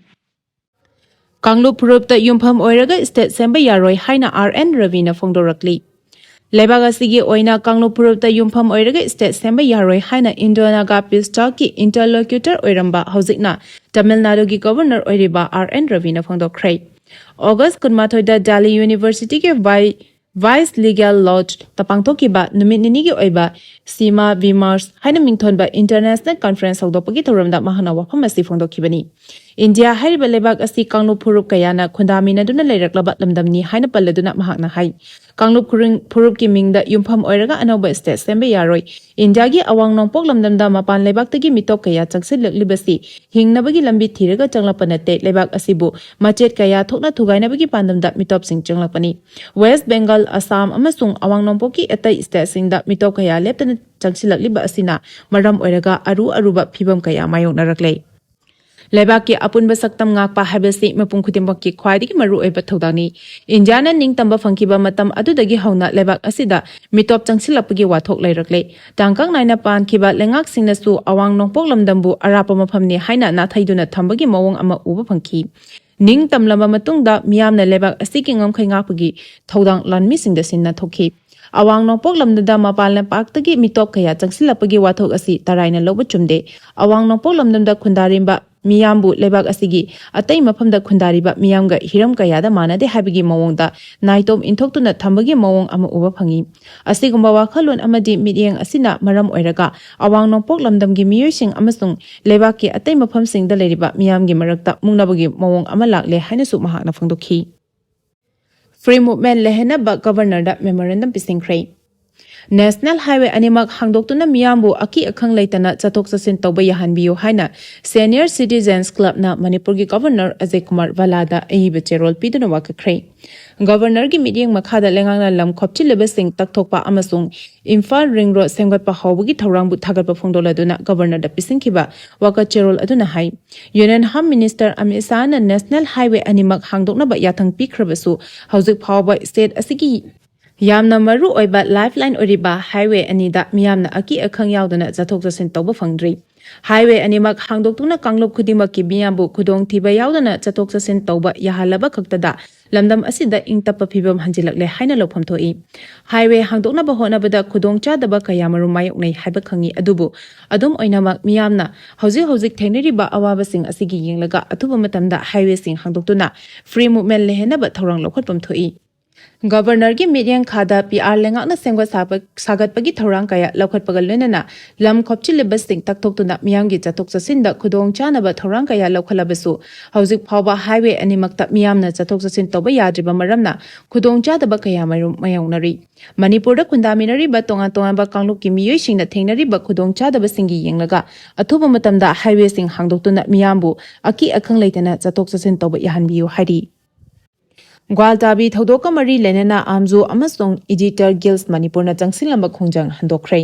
ꯀꯥꯡꯂꯨꯞ ꯐꯨꯔꯨꯞꯇ ꯌꯨꯝꯐꯝ ꯑꯣꯏꯔꯒ ꯁ꯭ꯇꯦꯠ ꯁꯦꯝꯕ ꯌꯥꯔꯣꯏ ꯍꯥꯏꯅ ꯑꯥꯔ ꯑꯦꯟ ꯔꯕꯤꯅ ꯐꯣꯡꯗꯣꯔꯛꯂꯤ꯫ ꯂꯩꯕꯥꯛ ꯑꯁꯤꯒꯤ ꯑꯣꯏꯅ ꯀꯥꯡꯂꯨꯞ ꯐꯨꯔꯨꯞꯇ ꯌꯨꯝꯐꯝ ꯑꯣꯏꯔꯒ ꯁ꯭ꯇꯦꯠ ꯁꯦꯝꯕ ꯌꯥꯔꯣꯏ ꯍꯥꯏꯅ ꯏꯟꯗꯣ ꯅꯥꯒꯥ ꯄꯤꯁ ꯇꯥꯛꯀꯤ ꯏꯟꯇꯔꯂꯣꯀ꯭ꯌꯨꯇꯔ ꯑꯣꯏꯔꯝꯕ, ꯍꯧꯖꯤꯛꯅ ꯇꯥꯃꯤꯜ ꯅꯥꯗꯨꯒꯤ ꯒꯕꯔꯅꯔ ꯑꯣꯏꯔꯤꯕ ꯑꯥꯔ ꯑꯦꯟ ꯔꯕꯤꯅ ꯐꯣꯡꯗꯣꯛꯈ꯭ꯔꯦ꯫ ꯑꯣꯒꯁ ꯀꯨꯟꯃꯥꯊꯣꯏꯗ ꯗꯦꯜꯂꯤ ꯌꯨꯅꯤꯚꯔꯁꯤꯇꯤꯒꯤ ꯚꯥꯏ-, ꯚꯥꯏꯁ ꯂꯤꯒꯦꯜ ꯂꯣꯗꯖꯇ ꯄꯥꯡꯊꯣꯛꯈꯤꯕ ꯅꯨꯃꯤꯠ ꯅꯤꯅꯤꯒꯤ ꯑꯣꯏꯕ ꯁꯤꯃꯥ ꯚꯤꯃꯥꯔꯁ ꯍꯥꯏꯅ ꯃꯤꯡꯊꯣꯟꯕ ꯏꯟꯇꯔꯅꯦꯁꯅꯦꯜ ꯀꯟꯐꯔꯦꯟꯁ ꯍꯧꯗꯣꯛꯄꯒꯤ ꯊꯧꯔꯝꯗ ꯃꯍꯥꯛꯅ ꯋꯥꯐꯝ ꯑꯁꯤ ꯐꯣꯡꯗꯣꯛꯈꯤꯕꯅꯤ꯫ ꯏꯟꯗꯤꯌꯥ ꯍꯥꯏꯔꯤꯕ ꯂꯩꯕꯥꯛ ꯑꯁꯤ ꯀꯥꯡꯂꯨꯞ ꯐꯨꯔꯨꯞ ꯀꯌꯥꯅ ꯈꯨꯟꯗꯥꯃꯤꯟꯅꯗꯨꯅ ꯂꯩꯔꯛꯂꯕ ꯂꯝꯗꯝꯅꯤ ꯍꯥꯏꯅ ꯄꯜꯂꯗꯨꯅ ꯃꯍꯥꯛꯅ ꯍꯥꯏ, ꯀꯥꯡꯂꯨꯞ ꯈꯨꯔꯤꯡ-, ꯐꯨꯔꯨꯞꯀꯤ ꯃꯤꯡꯗ ꯌꯨꯝꯐꯝ ꯑꯣꯏꯔꯒ ꯑꯅꯧꯕ ꯁ꯭ꯇꯦꯠ ꯁꯦꯝꯕ ꯌꯥꯔꯣꯏ꯫ ꯏꯟꯗꯤꯌꯥꯒꯤ ꯑꯋꯥꯡ ꯅꯣꯡꯄꯣꯛ ꯂꯝꯗꯝꯗ ꯃꯄꯥꯟ ꯂꯩꯕꯥꯛꯇꯒꯤ ꯃꯤꯇꯣꯞ ꯀꯌꯥ ꯆꯪꯁꯤꯜꯂꯛꯂꯤꯕꯁꯤ ꯍꯤꯡꯅꯕꯒꯤ ꯂꯝꯕꯤ ꯊꯤꯔꯒ ꯆꯪꯂꯛꯄ ꯅꯠꯇꯦ, ꯂꯩꯕꯥꯛ ꯑꯁꯤꯕꯨ ꯃꯆꯦꯠ ꯀꯌꯥ ꯊꯣꯛꯅ ꯊꯨꯒꯥꯏꯅꯕꯒꯤ ꯄꯥꯟꯗꯝꯗ ꯃꯤꯇꯣꯞꯁꯤꯡ ꯆꯪꯂꯛꯄꯅꯤ꯫ ꯋꯦꯁ꯭ꯠ ꯕꯦꯡꯒꯜ, ꯑꯁꯥꯝ ꯑꯃꯁꯨꯡ ꯑꯋꯥꯡ ꯅꯣꯡꯄꯣꯛꯀꯤ ꯑꯇꯩ ꯁ꯭ꯇꯦꯠꯁꯤꯡꯗ ꯃꯤꯇꯣꯞ ꯀꯌꯥ ꯂꯦꯞꯇꯅ ꯆꯪꯁꯤꯜꯂꯛꯂꯤꯕ ꯑꯁꯤꯅ ꯃꯔꯝ ꯑꯣꯏꯔꯒ ꯑꯔꯨ ꯑꯔꯨꯕ ꯐꯤꯕꯝ ꯀꯌꯥ ꯃꯥꯌꯣꯛꯅꯔꯛꯂꯦ꯫ ꯂꯩꯕꯥꯛꯀꯤ ꯑꯄꯨꯟꯕ ꯁꯛꯇꯝ ꯉꯥꯛꯄ ꯍꯥꯏꯕꯁꯤ ꯃꯤꯄꯨꯝ ꯈꯨꯗꯤꯡꯃꯛꯀꯤ ꯈ꯭ꯋꯥꯏꯗꯒꯤ ꯃꯔꯨꯑꯣꯏꯕ ꯊꯧꯗꯥꯡꯅꯤ꯫ ꯏꯟꯗꯤꯌꯥꯅ ꯅꯤꯡꯇꯝꯕ ꯐꯪꯈꯤꯕ ꯃꯇꯝ ꯑꯗꯨꯗꯒꯤ ꯍꯧꯅ ꯂꯩꯕꯥꯛ ꯑꯁꯤꯗ ꯃꯤꯇꯣꯞ ꯆꯪꯁꯤꯜꯂꯛꯄꯒꯤ ꯋꯥꯊꯣꯛ ꯂꯩꯔꯛꯂꯦ꯫ ꯇꯥꯡꯀꯛ ꯅꯥꯏꯅ ꯄꯥꯟꯈꯤꯕ ꯂꯩꯉꯥꯛꯁꯤꯡꯅꯁꯨ ꯑꯋꯥꯡ ꯅꯣꯡꯄꯣꯛ ꯂꯝꯗꯝꯕꯨ ꯑꯔꯥꯞꯄ ꯃꯐꯝꯅꯤ ꯍꯥꯏꯅ ꯅꯥꯊꯩꯗꯨꯅ ꯊꯝꯕꯒꯤ ꯃꯑꯣꯡ ꯑꯃ ꯎꯕ ꯐꯪꯈꯤ꯫ ꯅꯤꯡꯇꯝꯂꯕ ꯃꯇꯨꯡꯗ ꯃꯤꯌꯥꯝꯅ ꯂꯩꯕꯥꯛ ꯑꯁꯤꯒꯤ ꯉꯝꯈꯩ ꯉꯥꯛꯄꯒꯤ ꯊꯧꯗꯥꯡ ꯂꯥꯟꯃꯤꯁꯤꯡꯗ ꯁꯤꯟꯅꯊꯣꯛꯈꯤ꯫ ꯑꯋꯥꯡ ꯅꯣꯡꯄꯣꯛ ꯂꯝꯗꯝꯗ ꯃꯄꯥꯟ ꯂꯝꯄꯥꯛꯇꯒꯤ ꯃꯤꯇꯣꯞ ꯀꯌꯥ ꯆꯪꯁꯤꯜꯂꯛꯄꯒꯤ ꯋꯥꯊꯣꯛ ꯑꯁꯤ ꯇꯔꯥꯏꯅ ꯂꯧꯕ ꯆꯨꯝꯗꯦ꯫ ꯑꯋꯥꯡ ꯅꯣꯡꯄꯣꯛ ꯂꯝꯗꯝꯗ ꯈꯨꯟꯗꯥꯔꯤꯕ ꯃꯤꯌꯥꯝꯕꯨ ꯂꯩꯕꯥꯛ ꯑꯁꯤꯒꯤ ꯑꯇꯩ ꯃꯐꯝꯗ ꯈꯨꯟꯗꯥꯔꯤꯕ ꯃꯤꯌꯥꯝꯒ ꯍꯤꯔꯝ ꯀꯌꯥꯗ ꯃꯥꯟꯅꯗꯦ ꯍꯥꯏꯕꯒꯤ ꯃꯑꯣꯡꯗ ꯅꯥꯏꯇꯣꯝ ꯏꯟꯊꯣꯛꯇꯨꯅ ꯊꯝꯕꯒꯤ ꯃꯑꯣꯡ ꯑꯃ ꯎꯕ ꯐꯪꯏ꯫ ꯑꯁꯤꯒꯨꯝꯕ ꯋꯥꯈꯜꯂꯣꯟ ꯑꯃꯗꯤ ꯃꯤꯠꯌꯦꯡ ꯑꯁꯤꯅ ꯃꯔꯝ ꯑꯣꯏꯔꯒ ꯑꯋꯥꯡ ꯅꯣꯡꯄꯣꯛ ꯂꯝꯗꯝꯒꯤ ꯃꯤꯑꯣꯏꯁꯤꯡ ꯑꯃꯁꯨꯡ ꯂꯩꯕꯥꯛꯀꯤ ꯑꯇꯩ ꯃꯐꯝꯁꯤꯡꯗ ꯂꯩꯔꯤꯕ ꯃꯤꯌꯥꯝꯒꯤ ꯃꯔꯛꯇ ꯃꯨꯛꯅꯕꯒꯤ ꯃꯑꯣꯡ ꯑꯃ ꯂꯥꯛꯂꯦ ꯍꯥꯏꯅꯁꯨ ꯃꯍꯥꯛꯅ ꯐꯣꯡꯗꯣꯛꯈꯤ꯫ Free Movement ꯂꯩꯍꯟꯅꯕ ꯒꯕꯔꯅꯔꯗ ꯃꯦꯃꯣꯔꯦꯟꯗꯝ ꯄꯤꯁꯤꯟꯈ꯭ꯔꯦ꯫ ꯅꯦꯁꯅꯦꯜ ꯍꯥꯏꯋꯦ ꯑꯅꯤꯃꯛ ꯍꯥꯡꯗꯣꯛꯇꯨꯅ ꯃꯤꯌꯥꯝꯕꯨ ꯑꯀꯤ ꯑꯈꯪ ꯂꯩꯇꯅ ꯆꯠꯊꯣꯛ ꯆꯠꯁꯤꯟ ꯇꯧꯕ ꯌꯥꯍꯟꯕꯤꯌꯨ ꯍꯥꯏꯅ ꯁꯦꯅꯤꯌꯔ ꯁꯤꯇꯤꯖꯦꯟꯁ ꯀ꯭ꯂꯕꯅ ꯃꯅꯤꯄꯨꯔꯒꯤ ꯒꯕꯔꯅꯔ ꯑꯖꯌ ꯀꯨꯃꯥꯔ ꯚꯜꯂꯥꯗ ꯑꯏꯕ ꯆꯦꯔꯣꯜ ꯄꯤꯗꯨꯅ ꯋꯥꯀꯠꯈ꯭ꯔꯦ꯫ ꯒꯕꯔꯅꯔꯒꯤ ꯃꯤꯠꯌꯦꯡ ꯃꯈꯥꯗ ꯂꯩꯉꯥꯛꯅ ꯂꯝ ꯈꯣꯞꯆꯤꯜꯂꯤꯕꯁꯤꯡ ꯇꯛꯊꯣꯛꯄ ꯑꯃꯁꯨꯡ ꯏꯝꯐꯥꯜ ꯔꯤꯡ ꯔꯣꯗ ꯁꯦꯝꯒꯠꯄ ꯍꯧꯕꯒꯤ ꯊꯧꯔꯥꯡꯕꯨ ꯊꯥꯒꯠꯄ ꯐꯣꯡꯗꯣꯛꯂꯗꯨꯅ ꯒꯕꯔꯅꯔꯗ ꯄꯤꯁꯤꯟꯈꯤꯕ ꯋꯥꯀꯠ ꯆꯦꯔꯣꯜ ꯑꯗꯨꯅ ꯍꯥꯏ, ꯌꯨꯅꯤꯌꯟ ꯍꯣꯝ ꯃꯤꯅꯤꯁꯇꯔ ꯑꯃꯤꯠ ꯁꯥꯍꯅ ꯅꯦꯁꯅꯦꯜ ꯍꯥꯏꯋꯦ ꯑꯅꯤꯃꯛ ꯍꯥꯡꯗꯣꯛꯅꯕ ꯌꯥꯊꯪ ꯄꯤꯈ꯭ꯔꯕꯁꯨ, ꯍꯧꯖꯤꯛ ꯐꯥꯎꯕ ꯁ꯭ꯇꯦꯠ ꯑꯁꯤꯒꯤ ꯌꯥꯝꯅ ꯃꯔꯨ ꯑꯣꯏꯕ ꯂꯥꯏꯐꯂꯥꯏꯟ ꯑꯣꯏꯔꯤꯕ ꯍꯥꯏꯋꯦ ꯑꯅꯤꯗ ꯃꯤꯌꯥꯝꯅ ꯑꯀꯤ ꯑꯈꯪ ꯌꯥꯎꯗꯅ ꯆꯠꯊꯣꯛ ꯆꯠꯁꯤꯟ ꯇꯧꯕ ꯐꯪꯗ꯭ꯔꯤ꯫ ꯍꯥꯏꯋꯦ ꯑꯅꯤꯃꯛ ꯍꯥꯡꯗꯣꯛꯇꯨꯅ ꯀꯥꯡꯂꯨꯞ ꯈꯨꯗꯤꯡꯃꯛꯀꯤ ꯃꯤꯌꯥꯝꯕꯨ ꯈꯨꯗꯣꯡꯊꯤꯕ ꯌꯥꯎꯗꯅ ꯆꯠꯊꯣꯛ ꯆꯠꯁꯤꯟ ꯇꯧꯕ ꯌꯥꯍꯜꯂꯕ ꯈꯛꯇꯗ ꯂꯝꯗꯝ ꯑꯁꯤꯗ ꯏꯪ ꯇꯞꯄ ꯐꯤꯕꯝ ꯍꯟꯖꯤꯜꯂꯛꯂꯦ ꯍꯥꯏꯅ ꯂꯧꯐꯝ ꯊꯣꯛꯏ꯫ ꯍꯥꯏꯋꯦ ꯍꯥꯡꯗꯣꯛꯅꯕ ꯍꯣꯠꯅꯕꯗ ꯈꯨꯗꯣꯡ ꯆꯥꯗꯕ ꯀꯌꯥꯃꯔꯨꯝ ꯃꯥꯌꯣꯛꯅꯩ ꯍꯥꯏꯕ ꯈꯪꯏ, ꯑꯗꯨꯕꯨ ꯑꯗꯨꯝ ꯑꯣꯏꯅꯃꯛ ꯃꯤꯌꯥꯝꯅ ꯍꯧꯖꯤꯛ ꯍꯧꯖꯤꯛ ꯊꯦꯡꯅꯔꯤꯕ ꯑꯋꯥꯕꯁꯤꯡ ꯑꯁꯤꯒꯤ ꯌꯦꯡꯂꯒ ꯑꯊꯨꯕ ꯃꯇꯝꯗ ꯍꯥꯏꯋꯦꯁꯤꯡ ꯍꯥꯡꯗꯣꯛꯇꯨꯅ Free Movement ꯂꯩꯍꯟꯅꯕ ꯊꯧꯔꯥꯡ ꯂꯧꯈꯠꯐꯝ ꯊꯣꯛꯏ꯫ ꯒꯕꯔꯅꯔꯒꯤ ꯃꯤꯠꯌꯦꯡ ꯈꯥꯗ ꯄꯤ ꯑꯥꯔ ꯂꯩꯉꯥꯛꯅ ꯁꯦꯝꯒꯠ ꯁꯥꯕ-, ꯁꯥꯒꯠꯄꯒꯤ ꯊꯧꯔꯥꯡ ꯀꯌꯥ ꯂꯧꯈꯠꯄꯒ ꯂꯣꯏꯅꯅ ꯂꯝ ꯈꯣꯞꯆꯤꯜꯂꯤꯕꯁꯤꯡ ꯇꯛꯊꯣꯛꯇꯨꯅ ꯃꯤꯌꯥꯝꯒꯤ ꯆꯠꯊꯣꯛ ꯆꯠꯁꯤꯟꯗ ꯈꯨꯗꯣꯡꯆꯥꯅꯕ ꯊꯧꯔꯥꯡ ꯀꯌꯥ ꯂꯧꯈꯠꯂꯕꯁꯨ ꯍꯧꯖꯤꯛ ꯐꯥꯎꯕ highway ꯑꯅꯤꯃꯛꯇ ꯃꯤꯌꯥꯝꯅ ꯆꯠꯊꯣꯛ ꯆꯠꯁꯤꯟ ꯇꯧꯕ ꯌꯥꯗ꯭ꯔꯤꯕ ꯃꯔꯝꯅ ꯈꯨꯗꯣꯡꯆꯥꯗꯕ ꯀꯌꯥ ꯃꯔꯨꯝ ꯃꯥꯌꯣꯛꯅꯔꯤ꯫ ꯃꯅꯤꯄꯨꯔꯗ ꯈꯨꯟꯗꯥꯃꯤꯟꯅꯔꯤꯕ ꯇꯣꯉꯥꯟ ꯇꯣꯉꯥꯟꯕ ꯀꯥꯡꯂꯨꯞꯀꯤ ꯃꯤꯑꯣꯏꯁꯤꯡꯅ ꯊꯦꯡꯅꯔꯤꯕ ꯈꯨꯗꯣꯡꯆꯥꯗꯕꯁꯤꯡꯒꯤ ꯌꯦꯡꯂꯒ ꯑꯊꯨꯕ ꯃꯇꯝꯗ highwayꯁꯤꯡ ꯍꯥꯡꯗꯣꯛꯇꯨꯅ ꯃꯤꯌꯥꯝꯕꯨ ꯑꯀꯤ ꯑꯈꯪ ꯂꯩꯇꯅ ꯆꯠꯊꯣꯛ ꯆꯠꯁꯤꯟ ꯇꯧꯕ ꯌꯥꯍꯟꯕꯤꯌꯨ ꯍꯥꯏꯔꯤ꯫ ꯒ꯭ꯋꯥꯜꯇꯥꯕꯤ ꯊꯧꯗꯣꯛꯀ ꯃꯔꯤ ꯂꯩꯅꯅ ꯑꯥꯝꯖꯨ ꯑꯃꯁꯨꯡ Editors Guild ꯃꯅꯤꯄꯨꯔꯅ ꯆꯪꯁꯤꯜꯂꯝꯕ ꯈꯣꯡꯖꯪ ꯍꯟꯗꯣꯛꯈ꯭ꯔꯦ꯫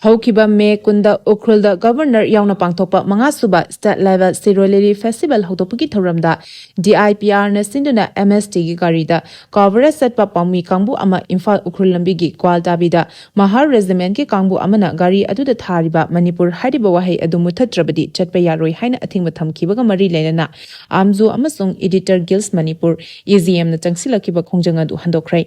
ꯍꯧꯈꯤꯕ ꯃꯦ ꯀꯨꯟꯗ ꯎꯈ꯭ꯔꯨꯜꯗ ꯒꯕꯔꯅꯔ ꯌꯥꯎꯅ ꯄꯥꯡꯊꯣꯛꯄ ꯃꯉꯥꯁꯨꯕ State Level Sirui Lily Festival ꯍꯧꯗꯣꯛꯄꯒꯤ ꯊꯧꯔꯝꯗ D I P Rꯅ ꯁꯤꯟꯗꯨꯅ M S Tꯒꯤ ꯒꯥꯔꯤꯗ coverage ꯆꯠꯄ ꯄꯥꯎꯃꯤ ꯀꯥꯡꯕꯨ ꯑꯃ ꯏꯝꯐꯥꯜ ꯎꯈ꯭ꯔꯨꯜ ꯂꯝꯕꯤꯒꯤ ꯒ꯭ꯋꯥꯜꯇꯥꯕꯤꯗ ꯃꯍꯥꯔ Regimentꯀꯤ ꯀꯥꯡꯕꯨ ꯑꯃꯅ ꯒꯥꯔꯤ ꯑꯗꯨꯗ ꯊꯥꯔꯤꯕ "ꯃꯅꯤꯄꯨꯔ" ꯍꯥꯏꯔꯤꯕ ꯋꯥꯍꯩ ꯑꯗꯨ ꯃꯨꯊꯠꯇ꯭ꯔꯕꯗꯤ ꯆꯠꯄ ꯌꯥꯔꯣꯏ ꯍꯥꯏꯅ ꯑꯊꯤꯡꯕ ꯊꯝꯈꯤꯕꯒ ꯃꯔꯤ ꯂꯩꯅꯅ ꯑꯥꯝꯖꯨ ꯑꯃꯁꯨꯡ Editors Guild Manipur, E G M ꯅ ꯆꯪꯁꯤꯜꯂꯛꯈꯤꯕ ꯈꯣꯡꯖꯪ ꯑꯗꯨ ꯍꯟꯗꯣꯛꯈ꯭ꯔꯦ꯫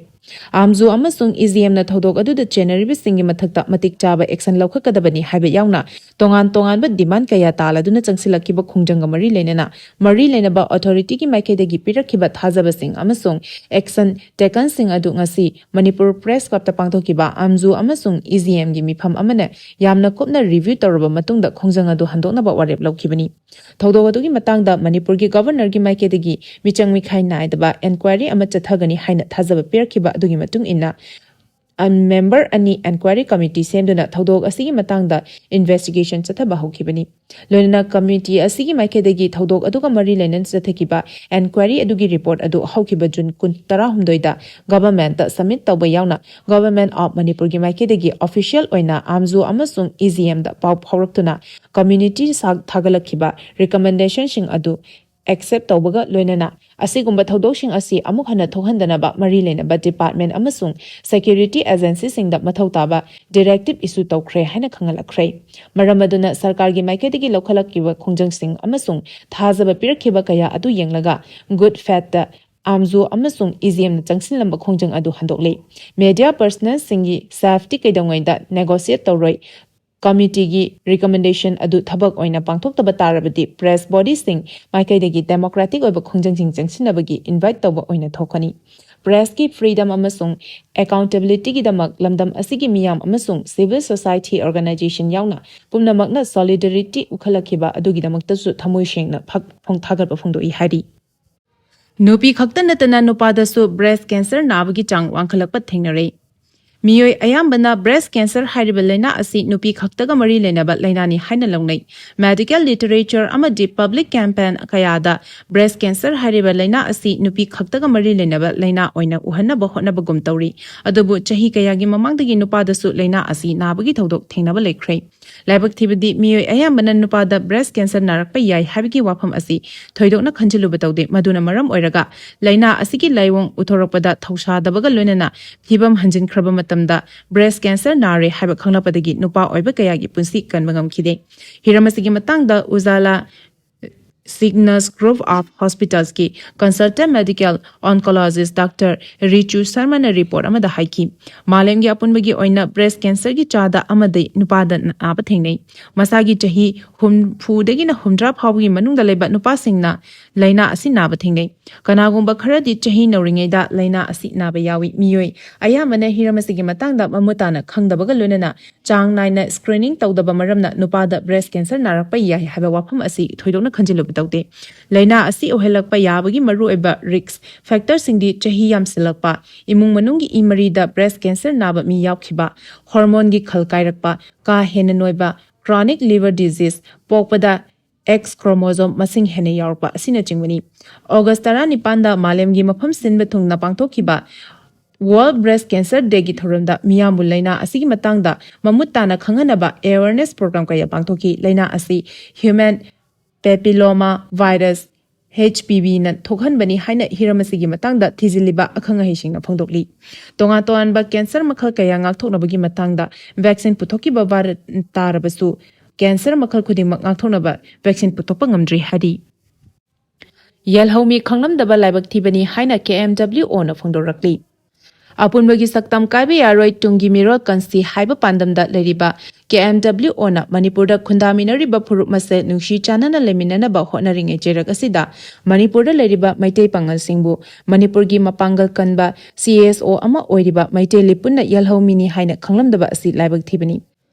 ꯑꯥꯝꯖꯨ ꯑꯃꯁꯨꯡ E G M ꯅ ꯊꯧꯗꯣꯛ ꯑꯗꯨꯗ ꯆꯦꯟꯅꯔꯤꯕꯁꯤꯡꯒꯤ ꯃꯊꯛꯇ ꯃꯇꯤꯛ ꯆꯥꯕ action ꯂꯧꯈꯠꯀꯗꯕꯅꯤ ꯍꯥꯏꯕ ꯌꯥꯎꯅ ꯇꯣꯉꯥꯟ ꯇꯣꯉꯥꯟꯕ demand ꯀꯌꯥ ꯇꯥꯜꯂꯗꯨꯅ ꯆꯪꯁꯤꯜꯂꯛꯈꯤꯕ ꯈꯣꯡꯖꯪꯒ ꯃꯔꯤ ꯂꯩꯅꯅ ꯃꯔꯤ ꯂꯩꯅꯕ authorityꯒꯤ ꯃꯥꯏꯀꯩꯗꯒꯤ ꯄꯤꯔꯛꯈꯤꯕ ꯊꯥꯖꯕꯁꯤꯡ ꯑꯃꯁꯨꯡ action takenꯁꯤꯡ ꯑꯗꯨ ꯉꯁꯤ ꯃꯅꯤꯄꯨꯔ Press Clubꯇ ꯄꯥꯡꯊꯣꯛꯈꯤꯕ ꯑꯥꯝꯖꯨ ꯑꯃꯁꯨꯡ E G Mꯒꯤ ꯃꯤꯐꯝ ꯑꯃꯅ ꯌꯥꯝꯅ ꯀꯨꯞꯅ review ꯇꯧꯔꯕ ꯃꯇꯨꯡꯗ ꯈꯣꯡꯖꯪ ꯑꯗꯨ ꯍꯟꯗꯣꯛꯅꯕ ꯋꯥꯔꯦꯞ ꯂꯧꯈꯤꯕꯅꯤ꯫ ꯊꯧꯗꯣꯛ ꯑꯗꯨꯒꯤ ꯃꯇꯥꯡꯗ ꯃꯅꯤꯄꯨꯔꯒꯤ ꯒꯕꯔꯅꯔꯒꯤ ꯃꯥꯏꯀꯩꯗꯒꯤ ꯃꯤꯆꯪ ꯃꯤꯈꯥꯏ ꯅꯥꯏꯗꯕ inquiry ꯑꯃ ꯆꯠꯊꯒꯅꯤ ꯍꯥꯏꯅ ꯊꯥꯖꯕ ꯄꯤꯔꯛꯈꯤꯕ ꯑꯗꯨꯒꯤ ꯃꯇꯨꯡ ꯏꯟꯅ, ꯑ, member ꯑꯅꯤ inquiry committee ꯁꯦꯝꯗꯨꯅ ꯊꯧꯗꯣꯛ ꯑꯁꯤꯒꯤ ꯃꯇꯥꯡꯗ investigation ꯆꯠꯊꯕ ꯍꯧꯈꯤꯕꯅꯤ꯫ ꯂꯣꯏꯅꯅ committee ꯑꯁꯤꯒꯤ ꯃꯥꯏꯀꯩꯗꯒꯤ ꯊꯧꯗꯣꯛ ꯑꯗꯨꯒ ꯃꯔꯤ ꯂꯩꯅꯅ ꯆꯠꯊꯈꯤꯕ inquiry ꯑꯗꯨꯒꯤ report ꯑꯗꯨ ꯍꯧꯈꯤꯕ June ꯀꯨꯟ, ꯇꯔꯥꯍꯨꯝꯗꯣꯏꯗ governmentꯇ submit ꯇꯧꯕ ꯌꯥꯎꯅ Government of ꯃꯅꯤꯄꯨꯔꯒꯤ ꯃꯥꯏꯀꯩꯗꯒꯤ official ꯑꯣꯏꯅ ꯑꯥꯝꯖꯨ ꯑꯃꯁꯨꯡ E G Mꯗ ꯄꯥꯎ ꯐꯥꯎꯔꯛꯇꯨꯅ committee ꯁꯥ-, ꯊꯥꯒꯠꯂꯛꯈꯤꯕ recommendationꯁꯤꯡ ꯑꯗꯨ accept ꯇꯧꯕꯒ ꯂꯣꯏꯅꯅ ꯑꯁꯤꯒꯨꯝꯕ ꯊꯧꯗꯣꯛꯁꯤꯡ ꯑꯁꯤ ꯑꯃꯨꯛ ꯍꯟꯅ ꯊꯣꯛꯍꯟꯗꯅꯕ ꯃꯔꯤ ꯂꯩꯅꯕ department ꯑꯃꯁꯨꯡ security agencyꯁꯤꯡꯗ ꯃꯊꯧ ꯇꯥꯕ directive issue ꯇꯧꯈ꯭ꯔꯦ ꯍꯥꯏꯅ ꯈꯪꯍꯜꯂꯛꯈ꯭ꯔꯦ꯫ ꯃꯔꯝ ꯑꯗꯨꯅ ꯁꯔꯀꯥꯔꯒꯤ ꯃꯥꯏꯀꯩꯗꯒꯤ ꯂꯧꯈꯠꯂꯛꯈꯤꯕ ꯈꯣꯡꯖꯪꯁꯤꯡ ꯑꯃꯁꯨꯡ ꯊꯥꯖꯕ ꯄꯤꯔꯛꯈꯤꯕ ꯀꯌꯥ ꯑꯗꯨ ꯌꯦꯡꯂꯒ good faithꯇ ꯑꯥꯝꯖꯨ ꯑꯃꯁꯨꯡ E G Mꯅ ꯆꯪꯁꯤꯜꯂꯝꯕ ꯈꯣꯡꯖꯪ ꯑꯗꯨ ꯍꯟꯗꯣꯛꯂꯦ꯫ Media personalꯁꯤꯡꯒꯤ safety ꯀꯩꯗꯧꯉꯩꯗ negotiate ꯇꯧꯔꯣꯏ꯫ Committeeꯒꯤ recommendation ꯑꯗꯨ ꯊꯕꯛ ꯑꯣꯏꯅ ꯄꯥꯡꯊꯣꯛꯇꯕ ꯇꯥꯔꯕꯗꯤ press bodyꯁꯤꯡ ꯃꯥꯏꯀꯩꯗꯒꯤ democratic ꯑꯣꯏꯕ ꯈꯣꯡꯖꯪꯁꯤꯡ ꯆꯪꯁꯤꯟꯅꯕꯒꯤ invite ꯇꯧꯕ ꯑꯣꯏꯅ ꯊꯣꯛꯀꯅꯤ꯫ ꯄ꯭ꯔꯦꯁꯀꯤ ꯐ꯭ꯔꯤꯗꯝ ꯑꯃꯁꯨꯡ ꯑꯦꯀꯥꯎꯟꯇꯦꯕꯤꯂꯤꯇꯤꯒꯤꯗꯃꯛ ꯂꯝꯗꯝ ꯑꯁꯤꯒꯤ ꯃꯤꯌꯥꯝ ꯑꯃꯁꯨꯡ ꯁꯤꯚꯤꯜ ꯁꯣꯁꯥꯏꯇꯤ ꯑꯣꯔꯒꯅꯥꯏꯖꯦꯁꯟ ꯌꯥꯎꯅ ꯄꯨꯝꯅꯃꯛꯅ ꯁꯣꯂꯤꯗꯔꯤꯇꯤ ꯎꯠꯈꯠꯂꯛꯈꯤꯕ ꯑꯗꯨꯒꯤꯗꯃꯛꯇꯁꯨ ꯊꯃꯣꯏ ꯁꯦꯡꯅ ꯐꯛ-, ꯐꯣꯡ-, ꯊꯥꯒꯠꯄ ꯐꯣꯡꯗꯣꯛꯏ ꯍꯥꯏꯔꯤ꯫ ꯅꯨꯄꯤ ꯈꯛꯇ ꯅꯠꯇꯅ ꯅꯨꯄꯥꯗꯁꯨ ꯕ꯭ꯔꯦꯁ ꯀꯦꯟꯁꯔ ꯅꯥꯕꯒꯤ ꯆꯥꯡ ꯋꯥꯡꯈꯠꯂꯛꯄ ꯊꯦꯡꯅꯔꯦ꯫ ꯃꯤꯑꯣꯏ ꯑꯌꯥꯝꯕꯅ ꯕ꯭ꯔꯦꯁ ꯀꯦꯟꯁꯔ ꯍꯥꯏꯔꯤꯕ ꯂꯥꯏꯅꯥ ꯑꯁꯤ ꯅꯨꯄꯤ ꯈꯛꯇꯒ ꯃꯔꯤ ꯂꯩꯅꯕ ꯂꯥꯏꯅꯥꯅꯤ ꯍꯥꯏꯅ ꯂꯧꯅꯩ꯫ ꯃꯦꯗꯤꯀꯦꯜ ꯂꯤꯇꯔꯦꯆꯔ ꯑꯃꯗꯤ ꯄꯕ꯭ꯂꯤꯛ ꯀꯦꯝꯄꯦꯟ ꯀꯌꯥꯗ ꯕ꯭ꯔꯦꯁ ꯀꯦꯟꯁꯔ ꯍꯥꯏꯔꯤꯕ ꯂꯥꯏꯅꯥ ꯑꯁꯤ ꯅꯨꯄꯤ ꯈꯛꯇꯒ ꯃꯔꯤ ꯂꯩꯅꯕ ꯂꯥꯏꯅꯥ ꯑꯣꯏꯅ ꯎꯍꯟꯅꯕ ꯍꯣꯠꯅꯕꯒꯨꯝ ꯇꯧꯔꯤ꯫ ꯑꯗꯨꯕꯨ ꯆꯍꯤ ꯀꯌꯥꯒꯤ ꯃꯃꯥꯡꯗꯒꯤ ꯅꯨꯄꯥꯗꯁꯨ ꯂꯥꯏꯅꯥ ꯑꯁꯤ ꯅꯥꯕꯒꯤ ꯊꯧꯗꯣꯛ ꯊꯦꯡꯅꯕ ꯂꯩꯈ꯭ꯔꯦ꯫ ꯂꯥꯏꯕꯛ ꯊꯤꯕꯗꯤ ꯃꯤꯑꯣꯏ ꯑꯌꯥꯝꯕꯅ ꯅꯨꯄꯥꯗ ꯕ꯭ꯔꯦꯁ ꯀꯦꯟꯁꯔ ꯅꯥꯔꯛꯄ ꯌꯥꯏ ꯍꯥꯏꯕꯒꯤ ꯋꯥꯐꯝ ꯑꯁꯤ ꯊꯣꯏꯗꯣꯛꯅ ꯈꯟꯖꯤꯜꯂꯨꯕ ꯇꯧꯗꯦ꯫ ꯃꯗꯨꯅ ꯃꯔꯝ ꯑꯣꯏꯔꯒ ꯂꯥꯏꯅꯥ ꯑꯁꯤꯒꯤ ꯂꯥꯏꯑꯣꯡ ꯎꯠꯊꯣꯔꯛꯄꯗ ꯊꯧꯁꯥꯗꯕꯒ ꯂꯣꯏꯅꯅ ꯐꯤꯕꯝ ꯍꯟꯖꯤꯟꯈ꯭ꯔꯕ ꯃꯇꯝꯗ ꯕ꯭ꯔꯦꯁ ꯀꯦꯟꯁꯔ ꯅꯥꯔꯦ ꯍꯥꯏꯕ ꯈꯪꯂꯛꯄꯗꯒꯤ ꯅꯨꯄꯥ ꯑꯣꯏꯕ ꯀꯌꯥꯒꯤ ꯄꯨꯟꯁꯤ ꯀꯟꯕ ꯉꯝꯈꯤꯗꯦ꯫ ꯍꯤꯔꯝ ꯑꯁꯤꯒꯤ ꯃꯇꯥꯡꯗ ꯎꯖꯥꯂꯥ ꯁꯤꯒꯅꯁ ꯒ꯭ꯔꯨꯞ ꯑꯣꯐ ꯍꯣꯁꯄꯤꯇꯥꯜꯁꯀꯤ consultant medical oncologist doctor Richu ꯁꯔꯃꯅ ꯔꯤꯄꯣꯔꯠ ꯑꯃꯗ ꯍꯥꯏꯈꯤ, ꯃꯥꯂꯦꯝꯒꯤ ꯑꯄꯨꯟꯕꯒꯤ ꯑꯣꯏꯅ ꯕ꯭ꯔꯦꯁ ꯀꯦꯟꯁꯔꯒꯤ ꯆꯥꯗ ꯑꯃꯗꯤ ꯅꯨꯄꯥꯗ ꯅꯥꯕ ꯊꯦꯡꯅꯩ꯫ ꯃꯁꯥꯒꯤ ꯆꯍꯤ ꯍꯨꯝꯐꯨꯗꯒꯤꯅ ꯍꯨꯝꯗ꯭ꯔꯥ ꯐꯥꯎꯕꯒꯤ ꯃꯅꯨꯡꯗ ꯂꯩꯕ ꯅꯨꯄꯥꯁꯤꯡꯅ ꯂꯥꯏꯅꯥ ꯑꯁꯤ ꯅꯥꯕ ꯊꯦꯡꯅꯩ꯫ ꯀꯅꯥꯒꯨꯝꯕ ꯈꯔꯗꯤ ꯆꯍꯤ ꯅꯧꯔꯤꯉꯩꯗ ꯂꯥꯏꯅꯥ ꯑꯁꯤ ꯅꯥꯕ ꯌꯥꯎꯏ꯫ ꯃꯤꯑꯣꯏ ꯑꯌꯥꯝꯕꯅ ꯍꯤꯔꯝ ꯑꯁꯤꯒꯤ ꯃꯇꯥꯡꯗ ꯃꯃꯨꯠ ꯇꯥꯅ ꯈꯪꯗꯕꯒ ꯂꯣꯏꯅꯅ ꯆꯥꯡ ꯅꯥꯏꯅ ꯁ꯭ꯀ꯭ꯔꯤꯅꯤꯡ ꯇꯧꯗꯕ ꯃꯔꯝꯅ ꯅꯨꯄꯥꯗ ꯕ꯭ꯔꯦꯁ ꯀꯦꯟꯁꯔ ꯅꯥꯔꯛꯄ ꯌꯥꯏ ꯍꯥꯏꯕ ꯋꯥꯐꯝ ꯑꯁꯤ ꯊꯣꯏꯗꯣꯛꯅ ꯈꯟꯖꯤꯜꯂꯨꯕ ꯇꯧꯗꯦ꯫ ꯂꯥꯏꯅꯥ ꯑꯁꯤ ꯑꯣꯏꯍꯜꯂꯛꯄ ꯌꯥꯕꯒꯤ ꯃꯔꯨꯑꯣꯏꯕ ꯔꯤꯁ꯭ꯛ ꯐꯦꯛꯇꯔꯁꯤꯡꯗꯤ ꯆꯍꯤ ꯌꯥꯝꯁꯤꯜꯂꯛꯄ, ꯏꯃꯨꯡ ꯃꯅꯨꯡꯒꯤ ꯏ ꯃꯔꯤꯗ ꯕ꯭ꯔꯦꯁ ꯀꯦꯟꯁꯔ ꯅꯥꯕ ꯃꯤ ꯌꯥꯎꯈꯤꯕ, ꯍꯣꯔꯃꯣꯟꯒꯤ ꯈꯜ ꯀꯥꯏꯔꯛꯄ, ꯀꯥ ꯍꯦꯟꯅ ꯅꯣꯏꯕ, ꯀ꯭ꯔꯣꯅꯤꯛ ꯂꯤꯚꯔ ꯗꯤꯖꯤꯖ, ꯄꯣꯛꯄꯗ ꯑꯦꯛꯁ ꯀ꯭ꯔꯣꯃꯣꯖꯣꯝ ꯃꯁꯤꯡ ꯍꯦꯟꯅ ꯌꯥꯎꯔꯛꯄ ꯑꯁꯤꯅꯆꯤꯡꯕꯅꯤ꯫ ꯑꯣꯒꯁ ꯇꯔꯥꯅꯤꯄꯥꯟꯗ ꯃꯥꯂꯦꯝꯒꯤ ꯃꯐꯝ ꯁꯤꯟꯕ ꯊꯨꯡꯅ ꯄꯥꯡꯊꯣꯛꯈꯤꯕ ꯋꯥꯔꯜꯗ ꯕ꯭ꯔꯦꯁ ꯀꯦꯟꯁꯔ ꯗꯦꯒꯤ ꯊꯧꯔꯝꯗ ꯃꯤꯌꯥꯝꯕꯨ ꯂꯥꯏꯅꯥ ꯑꯁꯤꯒꯤ ꯃꯇꯥꯡꯗ ꯃꯃꯨꯠ ꯇꯥꯅ ꯈꯪꯍꯟꯅꯕ ꯑꯦꯋꯦꯔꯅꯦꯁ ꯄ꯭ꯔꯣꯒ꯭ꯔꯥꯝ ꯀꯌꯥ ꯄꯥꯡꯊꯣꯛꯈꯤ꯫ ꯂꯥꯏꯅꯥ ꯑꯁꯤ ꯍ꯭ꯌꯨꯃꯦꯟ ꯄꯦꯄꯤꯂꯣꯃꯥ ꯚꯥꯏꯔꯁ, ꯍꯩꯆ ꯄꯤ ꯚꯤꯅ ꯊꯣꯛꯍꯟꯕꯅꯤ ꯍꯥꯏꯅ ꯍꯤꯔꯝ ꯑꯁꯤꯒꯤ ꯃꯇꯥꯡꯗ ꯊꯤꯖꯤꯜꯂꯤꯕ ꯑꯈꯪ ꯑꯍꯩꯁꯤꯡꯅ ꯐꯣꯡꯗꯣꯛꯂꯤ꯫ ꯇꯣꯉꯥꯟ ꯇꯣꯉꯥꯟꯕ ꯀꯦꯟꯁꯔ ꯃꯈꯜ ꯀꯌꯥ ꯉꯥꯛꯊꯣꯛꯅꯕꯒꯤ ꯃꯇꯥꯡꯗ ꯚꯦꯛꯁꯤꯟ ꯄꯨꯊꯣꯛꯈꯤꯕ ꯚꯥꯔꯠ ꯇꯥꯔꯕꯁꯨ, ꯀꯦꯟꯁꯔ ꯃꯈꯜ ꯈꯨꯗꯤꯡꯃꯛ ꯉꯥꯛꯊꯣꯛꯅꯕ ꯚꯦꯛꯁꯤꯟ ꯄꯨꯊꯣꯛꯄ ꯉꯝꯗ꯭ꯔꯤ ꯍꯥꯏꯔꯤ꯫ ꯌꯦꯜꯍꯧꯃꯤ ꯈꯪꯂꯝꯗꯕ ꯂꯥꯏꯕꯛ ꯊꯤꯕꯅꯤ ꯍꯥꯏꯅ ꯀꯦ ꯑꯦꯝ ꯗꯕ꯭ꯂꯤꯎ ꯑꯣꯅ ꯐꯣꯡꯗꯣꯔꯛꯂꯤ꯫ ꯑꯄꯨꯟꯕꯒꯤ ꯁꯛꯇꯝ ꯀꯥꯏꯕ ꯌꯥꯔꯣꯏ, ꯇꯨꯡꯒꯤ ꯃꯤꯔꯣꯜ ꯀꯟꯁꯤ ꯍꯥꯏꯕ ꯄꯥꯟꯗꯝꯗ ꯂꯩꯔꯤꯕ ꯀꯦ ꯑꯦꯝ ꯗꯕ꯭ꯂꯤꯎ ꯑꯣꯅ ꯃꯅꯤꯄꯨꯔꯗ ꯈꯨꯟꯗꯥꯃꯤꯟꯅꯔꯤꯕ ꯐꯨꯔꯨꯞ ꯃꯁꯦꯜ ꯅꯨꯡꯁꯤ ꯆꯥꯟꯅꯅ ꯂꯩꯃꯤꯟꯅꯅꯕ ꯍꯣꯠꯅꯔꯤꯉꯩ ꯆꯩꯔꯛ ꯑꯁꯤꯗ ꯃꯅꯤꯄꯨꯔꯗ ꯂꯩꯔꯤꯕ ꯃꯩꯇꯩ ꯄꯥꯉꯜꯁꯤꯡꯕꯨ ꯃꯅꯤꯄꯨꯔꯒꯤ ꯃꯄꯥꯡꯒꯜ ꯀꯟꯕ ꯁꯤ ꯑꯦꯁ ꯑꯣ ꯑꯃ ꯑꯣꯏꯔꯤꯕ ꯃꯩꯇꯩ ꯂꯤꯄꯨꯟꯅ ꯌꯦꯜꯍꯧꯃꯤꯅꯤ ꯍꯥꯏꯅ ꯈꯪꯂꯝꯗꯕ ꯑꯁꯤ ꯂꯥꯏꯕꯛ ꯊꯤꯕꯅꯤ꯫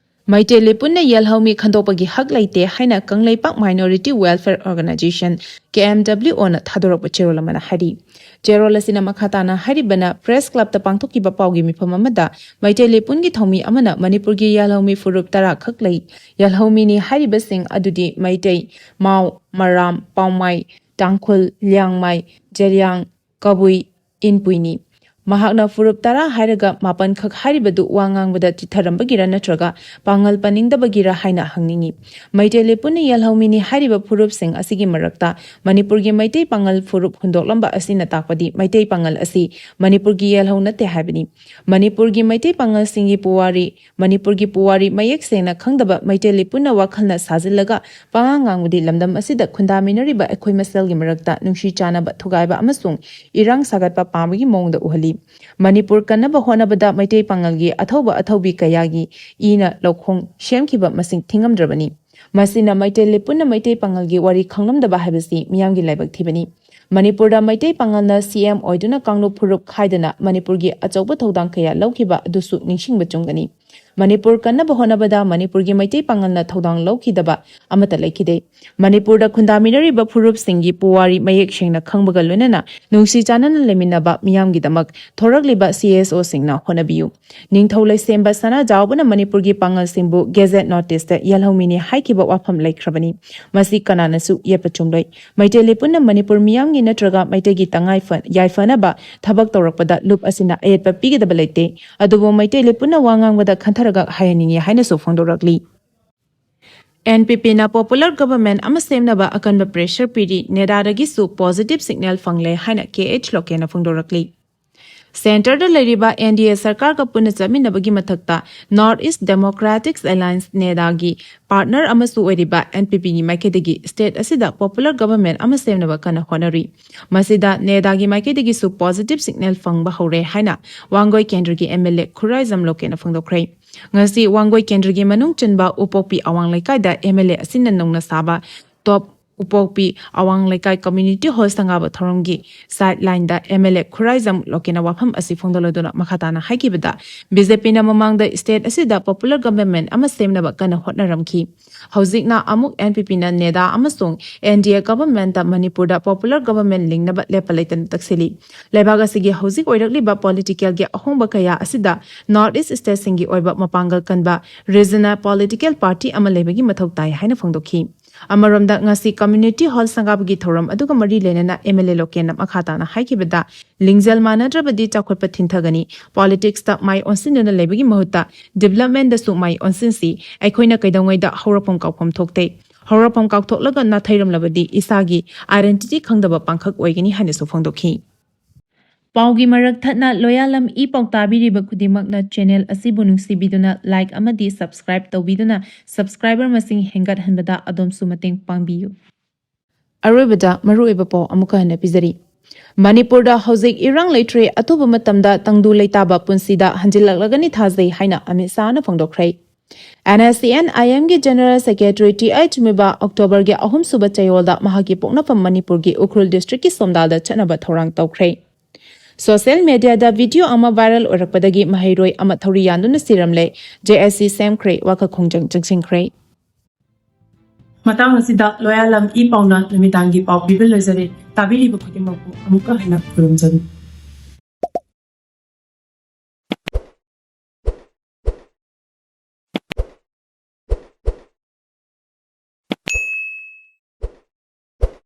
ꯃꯩꯇꯩ ꯂꯤꯄꯨꯟꯅ ꯌꯦꯜꯍꯧꯃꯤ ꯈꯟꯗꯣꯛꯄꯒꯤ ꯍꯛ ꯂꯩꯇꯦ ꯍꯥꯏꯅ ꯀꯪꯂꯩꯄꯥꯛ Minority Welfare Organization, ꯀꯦ ꯑꯦꯝ ꯗꯕ꯭ꯂꯤꯎ ꯑꯣꯅ ꯊꯥꯗꯣꯔꯛꯄ ꯆꯦꯔꯣꯜ ꯑꯃꯅ ꯍꯥꯏꯔꯤ꯫ ꯆꯦꯔꯣꯜ ꯑꯁꯤꯅ ꯃꯈꯥ ꯇꯥꯅ ꯍꯥꯏꯔꯤꯕꯅ, ꯄ꯭ꯔꯦꯁ ꯀ꯭ꯂꯕꯇ ꯄꯥꯡꯊꯣꯛꯈꯤꯕ ꯄꯥꯎꯒꯤ ꯃꯤꯐꯝ ꯑꯃꯗ ꯃꯩꯇꯩ ꯂꯤꯄꯨꯟꯒꯤ ꯊꯧꯃꯤ ꯑꯃꯅ ꯃꯅꯤꯄꯨꯔꯒꯤ ꯌꯦꯜꯍꯧꯃꯤ ꯐꯨꯔꯨꯞ ꯇꯔꯥ ꯈꯛ ꯂꯩ꯫ ꯌꯦꯜꯍꯧꯃꯤꯅꯤ ꯍꯥꯏꯔꯤꯕꯁꯤꯡ ꯑꯗꯨꯗꯤ ꯃꯩꯇꯩ, ꯃꯥꯎ, ꯃꯔꯥꯝ, ꯄꯥꯎꯃꯥꯏ, ꯇꯥꯡꯈꯨꯜ, ꯂꯤꯌꯥꯡꯃꯥꯏ, ꯖꯔꯤꯌꯥꯡ, ꯀꯕꯨꯏ, ꯏꯟꯄꯨꯏꯅꯤ꯫ ꯃꯍꯥꯛꯅ ꯐꯨꯔꯨꯞ ꯇꯔꯥ ꯍꯥꯏꯔꯒ ꯃꯥꯄꯟ ꯈꯛ ꯍꯥꯏꯔꯤꯕꯗꯨ ꯋꯥ ꯉꯥꯡꯕꯗ ꯆꯤꯠꯊꯔꯝꯕꯒꯤꯔ ꯅꯠꯇ꯭ꯔꯒ ꯄꯥꯡꯒꯜ ꯄꯟꯅꯤꯡꯗꯕꯒꯤꯔ ꯍꯥꯏꯅ ꯍꯪꯅꯤꯡꯏ꯫ ꯃꯩꯇꯩ ꯂꯤꯄꯨꯟꯅ ꯌꯦꯜꯍꯧꯃꯤꯅꯤ ꯍꯥꯏꯔꯤꯕ ꯐꯨꯔꯨꯞꯁꯤꯡ ꯑꯁꯤꯒꯤ ꯃꯔꯛꯇ ꯃꯅꯤꯄꯨꯔꯒꯤ ꯃꯩꯇꯩ ꯄꯥꯡꯒꯜ ꯐꯨꯔꯨꯞ ꯍꯨꯟꯗꯣꯛꯂꯝꯕ ꯑꯁꯤꯅ ꯇꯥꯛꯄꯗꯤ ꯃꯩꯇꯩ ꯄꯥꯡꯒꯜ ꯑꯁꯤ ꯃꯅꯤꯄꯨꯔꯒꯤ ꯌꯦꯜꯍꯧ ꯅꯠꯇꯦ ꯍꯥꯏꯕꯅꯤ꯫ ꯃꯅꯤꯄꯨꯔꯒꯤ ꯃꯩꯇꯩ ꯄꯥꯡꯒꯜꯁꯤꯡꯒꯤ ꯄꯨꯋꯥꯔꯤ, ꯃꯅꯤꯄꯨꯔꯒꯤ ꯄꯨꯋꯥꯔꯤ ꯃꯌꯦꯛ ꯁꯦꯡꯅ ꯈꯪꯗꯕ ꯃꯩꯇꯩ ꯂꯤꯄꯨꯟꯅ ꯋꯥꯈꯜꯅ ꯁꯥꯖꯤꯜꯂꯒ ꯄꯉꯥꯡ ꯉꯥꯡꯕꯗꯤ ꯂꯝꯗꯝ ꯑꯁꯤꯗ ꯈꯨꯟꯗꯥꯃꯤꯟꯅꯔꯤꯕ ꯑꯩꯈꯣꯏ ꯃꯁꯦꯜꯒꯤ ꯃꯔꯛꯇ ꯅꯨꯡꯁꯤ ꯆꯥꯟꯅꯕ ꯊꯨꯒꯥꯏꯕ ꯑꯃꯁꯨꯡ ꯏꯔꯥꯡ ꯁꯥꯒꯠꯄ ꯄꯥꯝꯕꯒꯤ ꯃꯑꯣꯡꯗ ꯎꯍꯜꯂꯤ꯫ ꯃꯅꯤꯄꯨꯔ ꯀꯟꯅꯕ ꯍꯣꯠꯅꯕꯗ ꯃꯩꯇꯩ ꯄꯥꯉꯜꯒꯤ ꯑꯊꯧꯕ ꯑꯊꯧꯕꯤ ꯀꯌꯥꯒꯤ ꯏꯅ ꯂꯧꯈꯣꯡ ꯁꯦꯝꯈꯤꯕ ꯃꯁꯤꯡ ꯊꯤꯉꯝꯗ꯭ꯔꯕꯅꯤ꯫ ꯃꯁꯤꯅ ꯃꯩꯇꯩ ꯂꯤꯄꯨꯟꯅ ꯃꯩꯇꯩ ꯄꯥꯉꯜꯒꯤ ꯋꯥꯔꯤ ꯈꯪꯂꯝꯗꯕ ꯍꯥꯏꯕꯁꯤ ꯃꯤꯌꯥꯝꯒꯤ ꯂꯥꯏꯕꯛ ꯊꯤꯕꯅꯤ꯫ ꯃꯅꯤꯄꯨꯔꯗ ꯃꯩꯇꯩ ꯄꯥꯉꯜꯅ ꯁꯤ ꯑꯦꯝ ꯑꯣꯏꯗꯨꯅ ꯀꯥꯡꯂꯨꯞ ꯐꯨꯔꯨꯞ ꯈꯥꯏꯗꯅ ꯃꯅꯤꯄꯨꯔꯒꯤ ꯑꯆꯧꯕ ꯊꯧꯗꯥꯡ ꯀꯌꯥ ꯂꯧꯈꯤꯕ ꯑꯗꯨꯁꯨ ꯅꯤꯡꯁꯤꯡꯕ ꯆꯨꯝꯒꯅꯤ꯫ ꯃꯅꯤꯄꯨꯔ ꯀꯟꯅꯕ ꯍꯣꯠꯅꯕꯗ ꯃꯅꯤꯄꯨꯔꯒꯤ ꯃꯩꯇꯩ ꯄꯥꯉꯜꯅ ꯊꯧꯗꯥꯡ ꯂꯧꯈꯤꯗꯕ ꯑꯃꯠꯇ ꯂꯩꯈꯤꯗꯦ꯫ ꯃꯅꯤꯄꯨꯔꯗ ꯈꯨꯟꯗꯥꯃꯤꯟꯅꯔꯤꯕ ꯐꯨꯔꯨꯞꯁꯤꯡꯒꯤ ꯄꯨꯋꯥꯔꯤ ꯃꯌꯦꯛ ꯁꯦꯡꯅ ꯈꯪꯕꯒ ꯂꯣꯏꯅꯅ ꯅꯨꯡꯁꯤ ꯆꯥꯟꯅꯅ ꯂꯩꯃꯤꯟꯅꯕ ꯃꯤꯌꯥꯝꯒꯤꯗꯃꯛ ꯊꯣꯔꯛꯂꯤꯕ ꯁꯤ ꯑꯦꯁ ꯑꯣꯁꯤꯡꯅ ꯍꯣꯠꯅꯕꯤꯌꯨ꯫ ꯅꯤꯡꯊꯧ ꯂꯩꯁꯦꯝꯕ ꯁꯅꯥꯖꯥꯎꯕꯅ ꯃꯅꯤꯄꯨꯔꯒꯤ ꯄꯥꯉꯜꯁꯤꯡꯕꯨ ꯒꯦꯖꯦꯠ ꯅꯣꯇꯤꯁꯇ ꯌꯦꯜꯍꯧꯃꯤꯅꯤ ꯍꯥꯏꯈꯤꯕ ꯋꯥꯐꯝ ꯂꯩꯈ꯭ꯔꯕꯅꯤ꯫ ꯃꯁꯤ ꯀꯅꯥꯅꯁꯨ ꯌꯦꯠꯄ ꯆꯨꯝꯂꯣꯏ꯫ ꯃꯩꯇꯩ ꯂꯤꯄꯨꯟꯅ ꯃꯅꯤꯄꯨꯔ ꯃꯤꯌꯥꯝꯒꯤ ꯅꯠꯇ꯭ꯔꯒ ꯃꯩꯇꯩꯒꯤ ꯇꯉꯥꯏ ꯐ-, ꯌꯥꯏꯐꯅꯕ ꯊꯕꯛ ꯇꯧꯔꯛꯄꯗ ꯂꯨꯞ ꯑꯁꯤꯅ ꯑꯌꯦꯠꯄ ꯄꯤꯒꯗꯕ ꯂꯩꯇꯦ꯫ ꯑꯗꯨꯕꯨ ꯃꯩꯇꯩ ꯂꯤꯄꯨꯟꯅ ꯋꯥ ꯉꯥꯡꯕꯗ ꯈꯟꯊꯔꯒ ꯍꯥꯏꯍꯟꯅꯤꯡꯏ ꯍꯥꯏꯅꯁꯨ ꯐꯣꯡꯗꯣꯔꯛꯂꯤ꯫ ꯑꯦꯟ ꯄꯤ ꯄꯤꯅ popular government ꯑꯃ ꯁꯦꯝꯅꯕ ꯑꯀꯟꯕ pressure ꯄꯤꯔꯤ꯫ ꯅꯦꯗꯥꯗꯒꯤꯁꯨ positive signal ꯐꯪꯂꯦ ꯍꯥꯏꯅ ꯀꯦ ꯑꯩꯆ ꯂꯣꯀꯦꯅ ꯐꯣꯡꯗꯣꯔꯛꯂꯤ꯫ ꯁꯦꯟꯇꯔꯗ ꯂꯩꯔꯤꯕ ꯑꯦꯟ ꯗꯤ ꯑꯦ ꯁꯔꯀꯥꯔꯒ ꯄꯨꯟꯅ ꯆꯠꯃꯤꯟꯅꯕꯒꯤ ꯃꯊꯛꯇ North East Democratic Alliance, ꯅꯦꯗꯥꯒꯤ ꯄꯥꯔꯠꯅꯔ ꯑꯃꯁꯨ ꯑꯣꯏꯔꯤꯕ ꯑꯦꯟ ꯄꯤ ꯄꯤꯒꯤ ꯃꯥꯏꯀꯩꯗꯒꯤ ꯁ꯭ꯇꯦꯠ ꯑꯁꯤꯗ ꯄꯣꯄꯨꯂꯔ ꯒꯚꯔꯟꯃꯦꯟꯠ ꯑꯃ ꯁꯦꯝꯅꯕ ꯀꯟꯅ ꯍꯣꯠꯅꯔꯤ꯫ ꯃꯁꯤꯗ ꯅꯦꯗꯥꯒꯤ ꯃꯥꯏꯀꯩꯗꯒꯤꯁꯨ ꯄꯣꯖꯤꯇꯤꯚ ꯁꯤꯒꯅꯦꯜ ꯐꯪꯕ ꯍꯧꯔꯦ ꯍꯥꯏꯅ ꯋꯥꯡꯒꯣꯏ ꯀꯦꯟꯗ꯭ꯔꯒꯤ ꯑꯦꯝ ꯑꯦꯜ ꯑꯦ ꯈꯨꯔꯥꯏꯖꯝ ꯂꯣꯀꯦꯟꯅ ꯐꯣꯡꯗꯣꯛꯈ꯭ꯔꯦ꯫ ꯉꯁꯤ ꯋꯥꯡꯒꯣꯏ ꯀꯦꯟꯗ꯭ꯔꯒꯤ ꯃꯅꯨꯡ ꯆꯟꯕ ꯎꯄꯣꯛꯄꯤ ꯑꯋꯥꯡ ꯂꯩꯀꯥꯏꯗ ꯑꯦꯝ ꯑꯦꯜ ꯑꯦ ꯑꯁꯤꯅ ꯅꯧꯅ ꯁꯥꯕ ꯇꯣꯞ ꯎꯄꯣꯛꯄꯤ ꯑꯋꯥꯡ ꯂꯩꯀꯥꯏ ꯀꯝꯃ꯭ꯌꯨꯅꯤꯇꯤ ꯍꯣꯜ ꯁꯪꯒꯥꯕ ꯊꯧꯔꯝꯒꯤ ꯁꯥꯏꯠ ꯂꯥꯏꯟꯗ ꯑꯦꯝ ꯑꯦꯜ ꯑꯦ ꯈꯨꯔꯥꯏꯖꯝ ꯂꯣꯀꯦꯟꯅ ꯋꯥꯐꯝ ꯑꯁꯤ ꯐꯣꯡꯗꯣꯛꯂꯗꯨꯅ ꯃꯈꯥ ꯇꯥꯅ ꯍꯥꯏꯈꯤꯕꯗ, ꯕꯤ ꯖꯦ ꯄꯤꯅ ꯃꯃꯥꯡꯗ ꯁ꯭ꯇꯦꯠ ꯑꯁꯤꯗ ꯄꯣꯄꯨꯂꯔ ꯒꯚꯔꯟꯃꯦꯟꯠ ꯑꯃ ꯁꯦꯝꯅꯕ ꯀꯟꯅ ꯍꯣꯠꯅꯔꯝꯈꯤ꯫ ꯍꯧꯖꯤꯛꯅ ꯑꯃꯨꯛ ꯑꯦꯟ ꯄꯤ ꯄꯤꯅ ꯅꯦꯗꯥ ꯑꯃꯁꯨꯡ ꯑꯦꯟ ꯗꯤ ꯑꯦ ꯒꯚꯔꯟꯃꯦꯟꯠꯇ ꯃꯅꯤꯄꯨꯔꯗ ꯄꯣꯄꯨꯂꯔ ꯒꯚꯔꯟꯃꯦꯟꯠ ꯂꯤꯡꯅꯕ ꯂꯦꯞꯄ ꯂꯩꯇꯅ ꯇꯛꯁꯤꯜꯂꯤ꯫ ꯂꯩꯕꯥꯛ ꯑꯁꯤꯒꯤ ꯍꯧꯖꯤꯛ ꯑꯣꯏꯔꯛꯂꯤꯕ ꯄꯣꯂꯤꯇꯤꯀꯦꯜꯒꯤ ꯑꯍꯣꯡꯕ ꯀꯌꯥ ꯑꯁꯤꯗ ꯅꯣꯔꯠ ꯏꯁ꯭ꯠ ꯁ꯭ꯇꯦꯠꯁꯤꯡꯒꯤ ꯑꯣꯏꯕ ꯃꯄꯥꯡꯒꯜ ꯀꯟꯕ ꯔꯤꯖꯅꯦꯜ ꯄꯣꯂꯤꯇꯤꯀꯦꯜ ꯄꯥꯔꯇꯤ ꯑꯃ ꯂꯩꯕꯒꯤ ꯃꯊꯧ ꯇꯥꯏ ꯍꯥꯏꯅ ꯐꯣꯡꯗꯣꯛꯈꯤ꯫ ꯑꯃꯔꯣꯝꯗ, ꯉꯁꯤ ꯀꯝꯃ꯭ꯌꯨꯅꯤꯇꯤ ꯍꯣꯜ ꯁꯪꯒꯥꯕꯒꯤ ꯊꯧꯔꯝ ꯑꯗꯨꯒ ꯃꯔꯤ ꯂꯩꯅꯅ ꯑꯦꯝ ꯑꯦꯜ ꯑꯦ ꯂꯣꯀꯦꯟꯅ ꯃꯈꯥ ꯇꯥꯅ ꯍꯥꯏꯈꯤꯕꯗ, ꯂꯤꯡꯖꯦꯜ ꯃꯥꯟꯅꯗ꯭ꯔꯕꯗꯤ ꯆꯥꯎꯈꯠꯄ ꯊꯤꯟꯊꯒꯅꯤ꯫ ꯄꯣꯂꯤꯇꯤꯛꯁꯇ ꯃꯥꯏ ꯑꯣꯟꯁꯤꯟꯗꯨꯅ ꯂꯩꯕꯒꯤ ꯃꯍꯨꯠꯇ ꯗꯤꯕꯂꯞꯃꯦꯟꯗꯁꯨ ꯃꯥꯏ ꯑꯣꯟꯁꯤꯟꯁꯤ꯫ ꯑꯩꯈꯣꯏꯅ ꯀꯩꯗꯧꯉꯩꯗ ꯍꯧꯔꯛꯐꯝ ꯀꯥꯎꯐꯝ ꯊꯣꯛꯇꯦ꯫ ꯍꯧꯔꯛꯐꯝ ꯀꯥꯎꯊꯣꯛꯂꯒ ꯅꯥꯊꯩꯔꯝꯂꯕꯗꯤ ꯏꯁꯥꯒꯤ ꯑꯥꯏꯗꯦꯟꯇꯤꯇꯤ ꯈꯪꯗꯕ ꯄꯥꯡꯈꯛ ꯑꯣꯏꯒꯅꯤ ꯍꯥꯏꯅꯁꯨ ꯐꯣꯡꯗꯣꯛꯈꯤ꯫ ꯄꯥꯎꯒꯤ ꯃꯔꯛ ꯊꯠꯅ ꯂꯣꯌꯥꯂꯝ ꯏ ꯄꯥꯎ ꯇꯥꯕꯤꯔꯤꯕ ꯈꯨꯗꯤꯡꯃꯛꯅ ꯆꯦꯅꯦꯜ ꯑꯁꯤꯕꯨ ꯅꯨꯡꯁꯤꯕꯤꯗꯨꯅ ꯂꯥꯏꯛ ꯑꯃꯗꯤ ꯁꯕꯁꯀ꯭ꯔꯥꯏꯕ ꯇꯧꯕꯤꯗꯨꯅ ꯁꯕꯁꯀ꯭ꯔꯥꯏꯕꯔ ꯃꯁꯤꯡ ꯍꯦꯟꯒꯠꯍꯟꯕꯗ ꯑꯗꯣꯝꯁꯨ ꯃꯇꯦꯡ ꯄꯥꯡꯕꯤꯌꯨ꯫ ꯑꯔꯣꯏꯕꯗ ꯃꯔꯨꯑꯣꯏꯕ ꯄꯥꯎ ꯑꯃꯨꯛꯀ ꯍꯟꯅ ꯄꯤꯖꯔꯤ꯫ ꯃꯅꯤꯄꯨꯔꯗ ꯍꯧꯖꯤꯛ ꯏꯔꯥꯡ ꯂꯩꯇ꯭ꯔꯦ, ꯑꯊꯨꯕ ꯃꯇꯝꯗ ꯇꯪꯗꯨ ꯂꯩꯇꯥꯕ ꯄꯨꯟꯁꯤꯗ ꯍꯟꯖꯤꯜꯂꯛꯂꯒꯅꯤ ꯊꯥꯖꯩ ꯍꯥꯏꯅ ꯑꯃꯤꯠ ꯁꯥꯍꯅ ꯐꯣꯡꯗꯣꯛꯈ꯭ꯔꯦ꯫ N S C and I ꯑꯦꯝꯒꯤ ꯖꯦꯅꯔꯦꯜ ꯁꯦꯀ꯭ꯔꯦꯇꯔꯤ ꯇꯤ ꯑꯩꯆ ꯃꯤꯕꯥ ꯑꯣꯛꯇꯣꯕꯔꯒꯤ ꯑꯍꯨꯝꯁꯨꯕ ꯆꯌꯣꯜꯗ ꯃꯍꯥꯛꯀꯤ ꯄꯣꯛꯅꯐꯝ ꯃꯅꯤꯄꯨꯔꯒꯤ ꯎꯈ꯭ꯔꯨꯜ ꯗꯤꯁꯇ꯭ꯔꯤꯛꯀꯤ ꯁꯣꯝꯗꯥꯜꯗ ꯆꯠꯅꯕ ꯊꯧꯔꯥꯡ ꯇꯧꯈ꯭ꯔꯦ꯫ ꯁꯣꯁꯤꯌꯦꯜ ꯃꯦꯗꯤꯌꯥꯗ ꯚꯤꯗꯤꯑꯣ ꯑꯃ ꯚꯥꯏꯔꯦꯜ ꯑꯣꯏꯔꯛꯄꯗꯒꯤ ꯃꯍꯩꯔꯣꯏ ꯑꯃ ꯊꯧꯔꯤ ꯌꯥꯟꯗꯨꯅ ꯁꯤꯔꯝꯂꯦ꯫ ꯖꯦ ꯑꯦꯁ ꯁꯤ ꯁꯦꯝꯈ꯭ꯔꯦ, ꯋꯥꯈꯜ ꯈꯣꯡꯖꯪ ꯆꯪꯁꯤꯟꯈ꯭ꯔꯦ꯫ ꯃꯇꯥꯡ ꯑꯁꯤꯗ ꯂꯣꯌꯥꯂꯝ ꯏ ꯄꯥꯎꯅ ꯅꯨꯃꯤꯗꯥꯡꯒꯤ ꯄꯥꯎ ꯄꯤꯕ ꯂꯣꯏꯖꯔꯦ꯫ ꯇꯥꯕꯤꯔꯤꯕ ꯈꯨꯗꯤꯡꯃꯛꯄꯨ ꯑꯃꯨꯛꯀ ꯍꯟꯅ ꯈꯨꯔꯨꯝꯖꯔꯤ꯫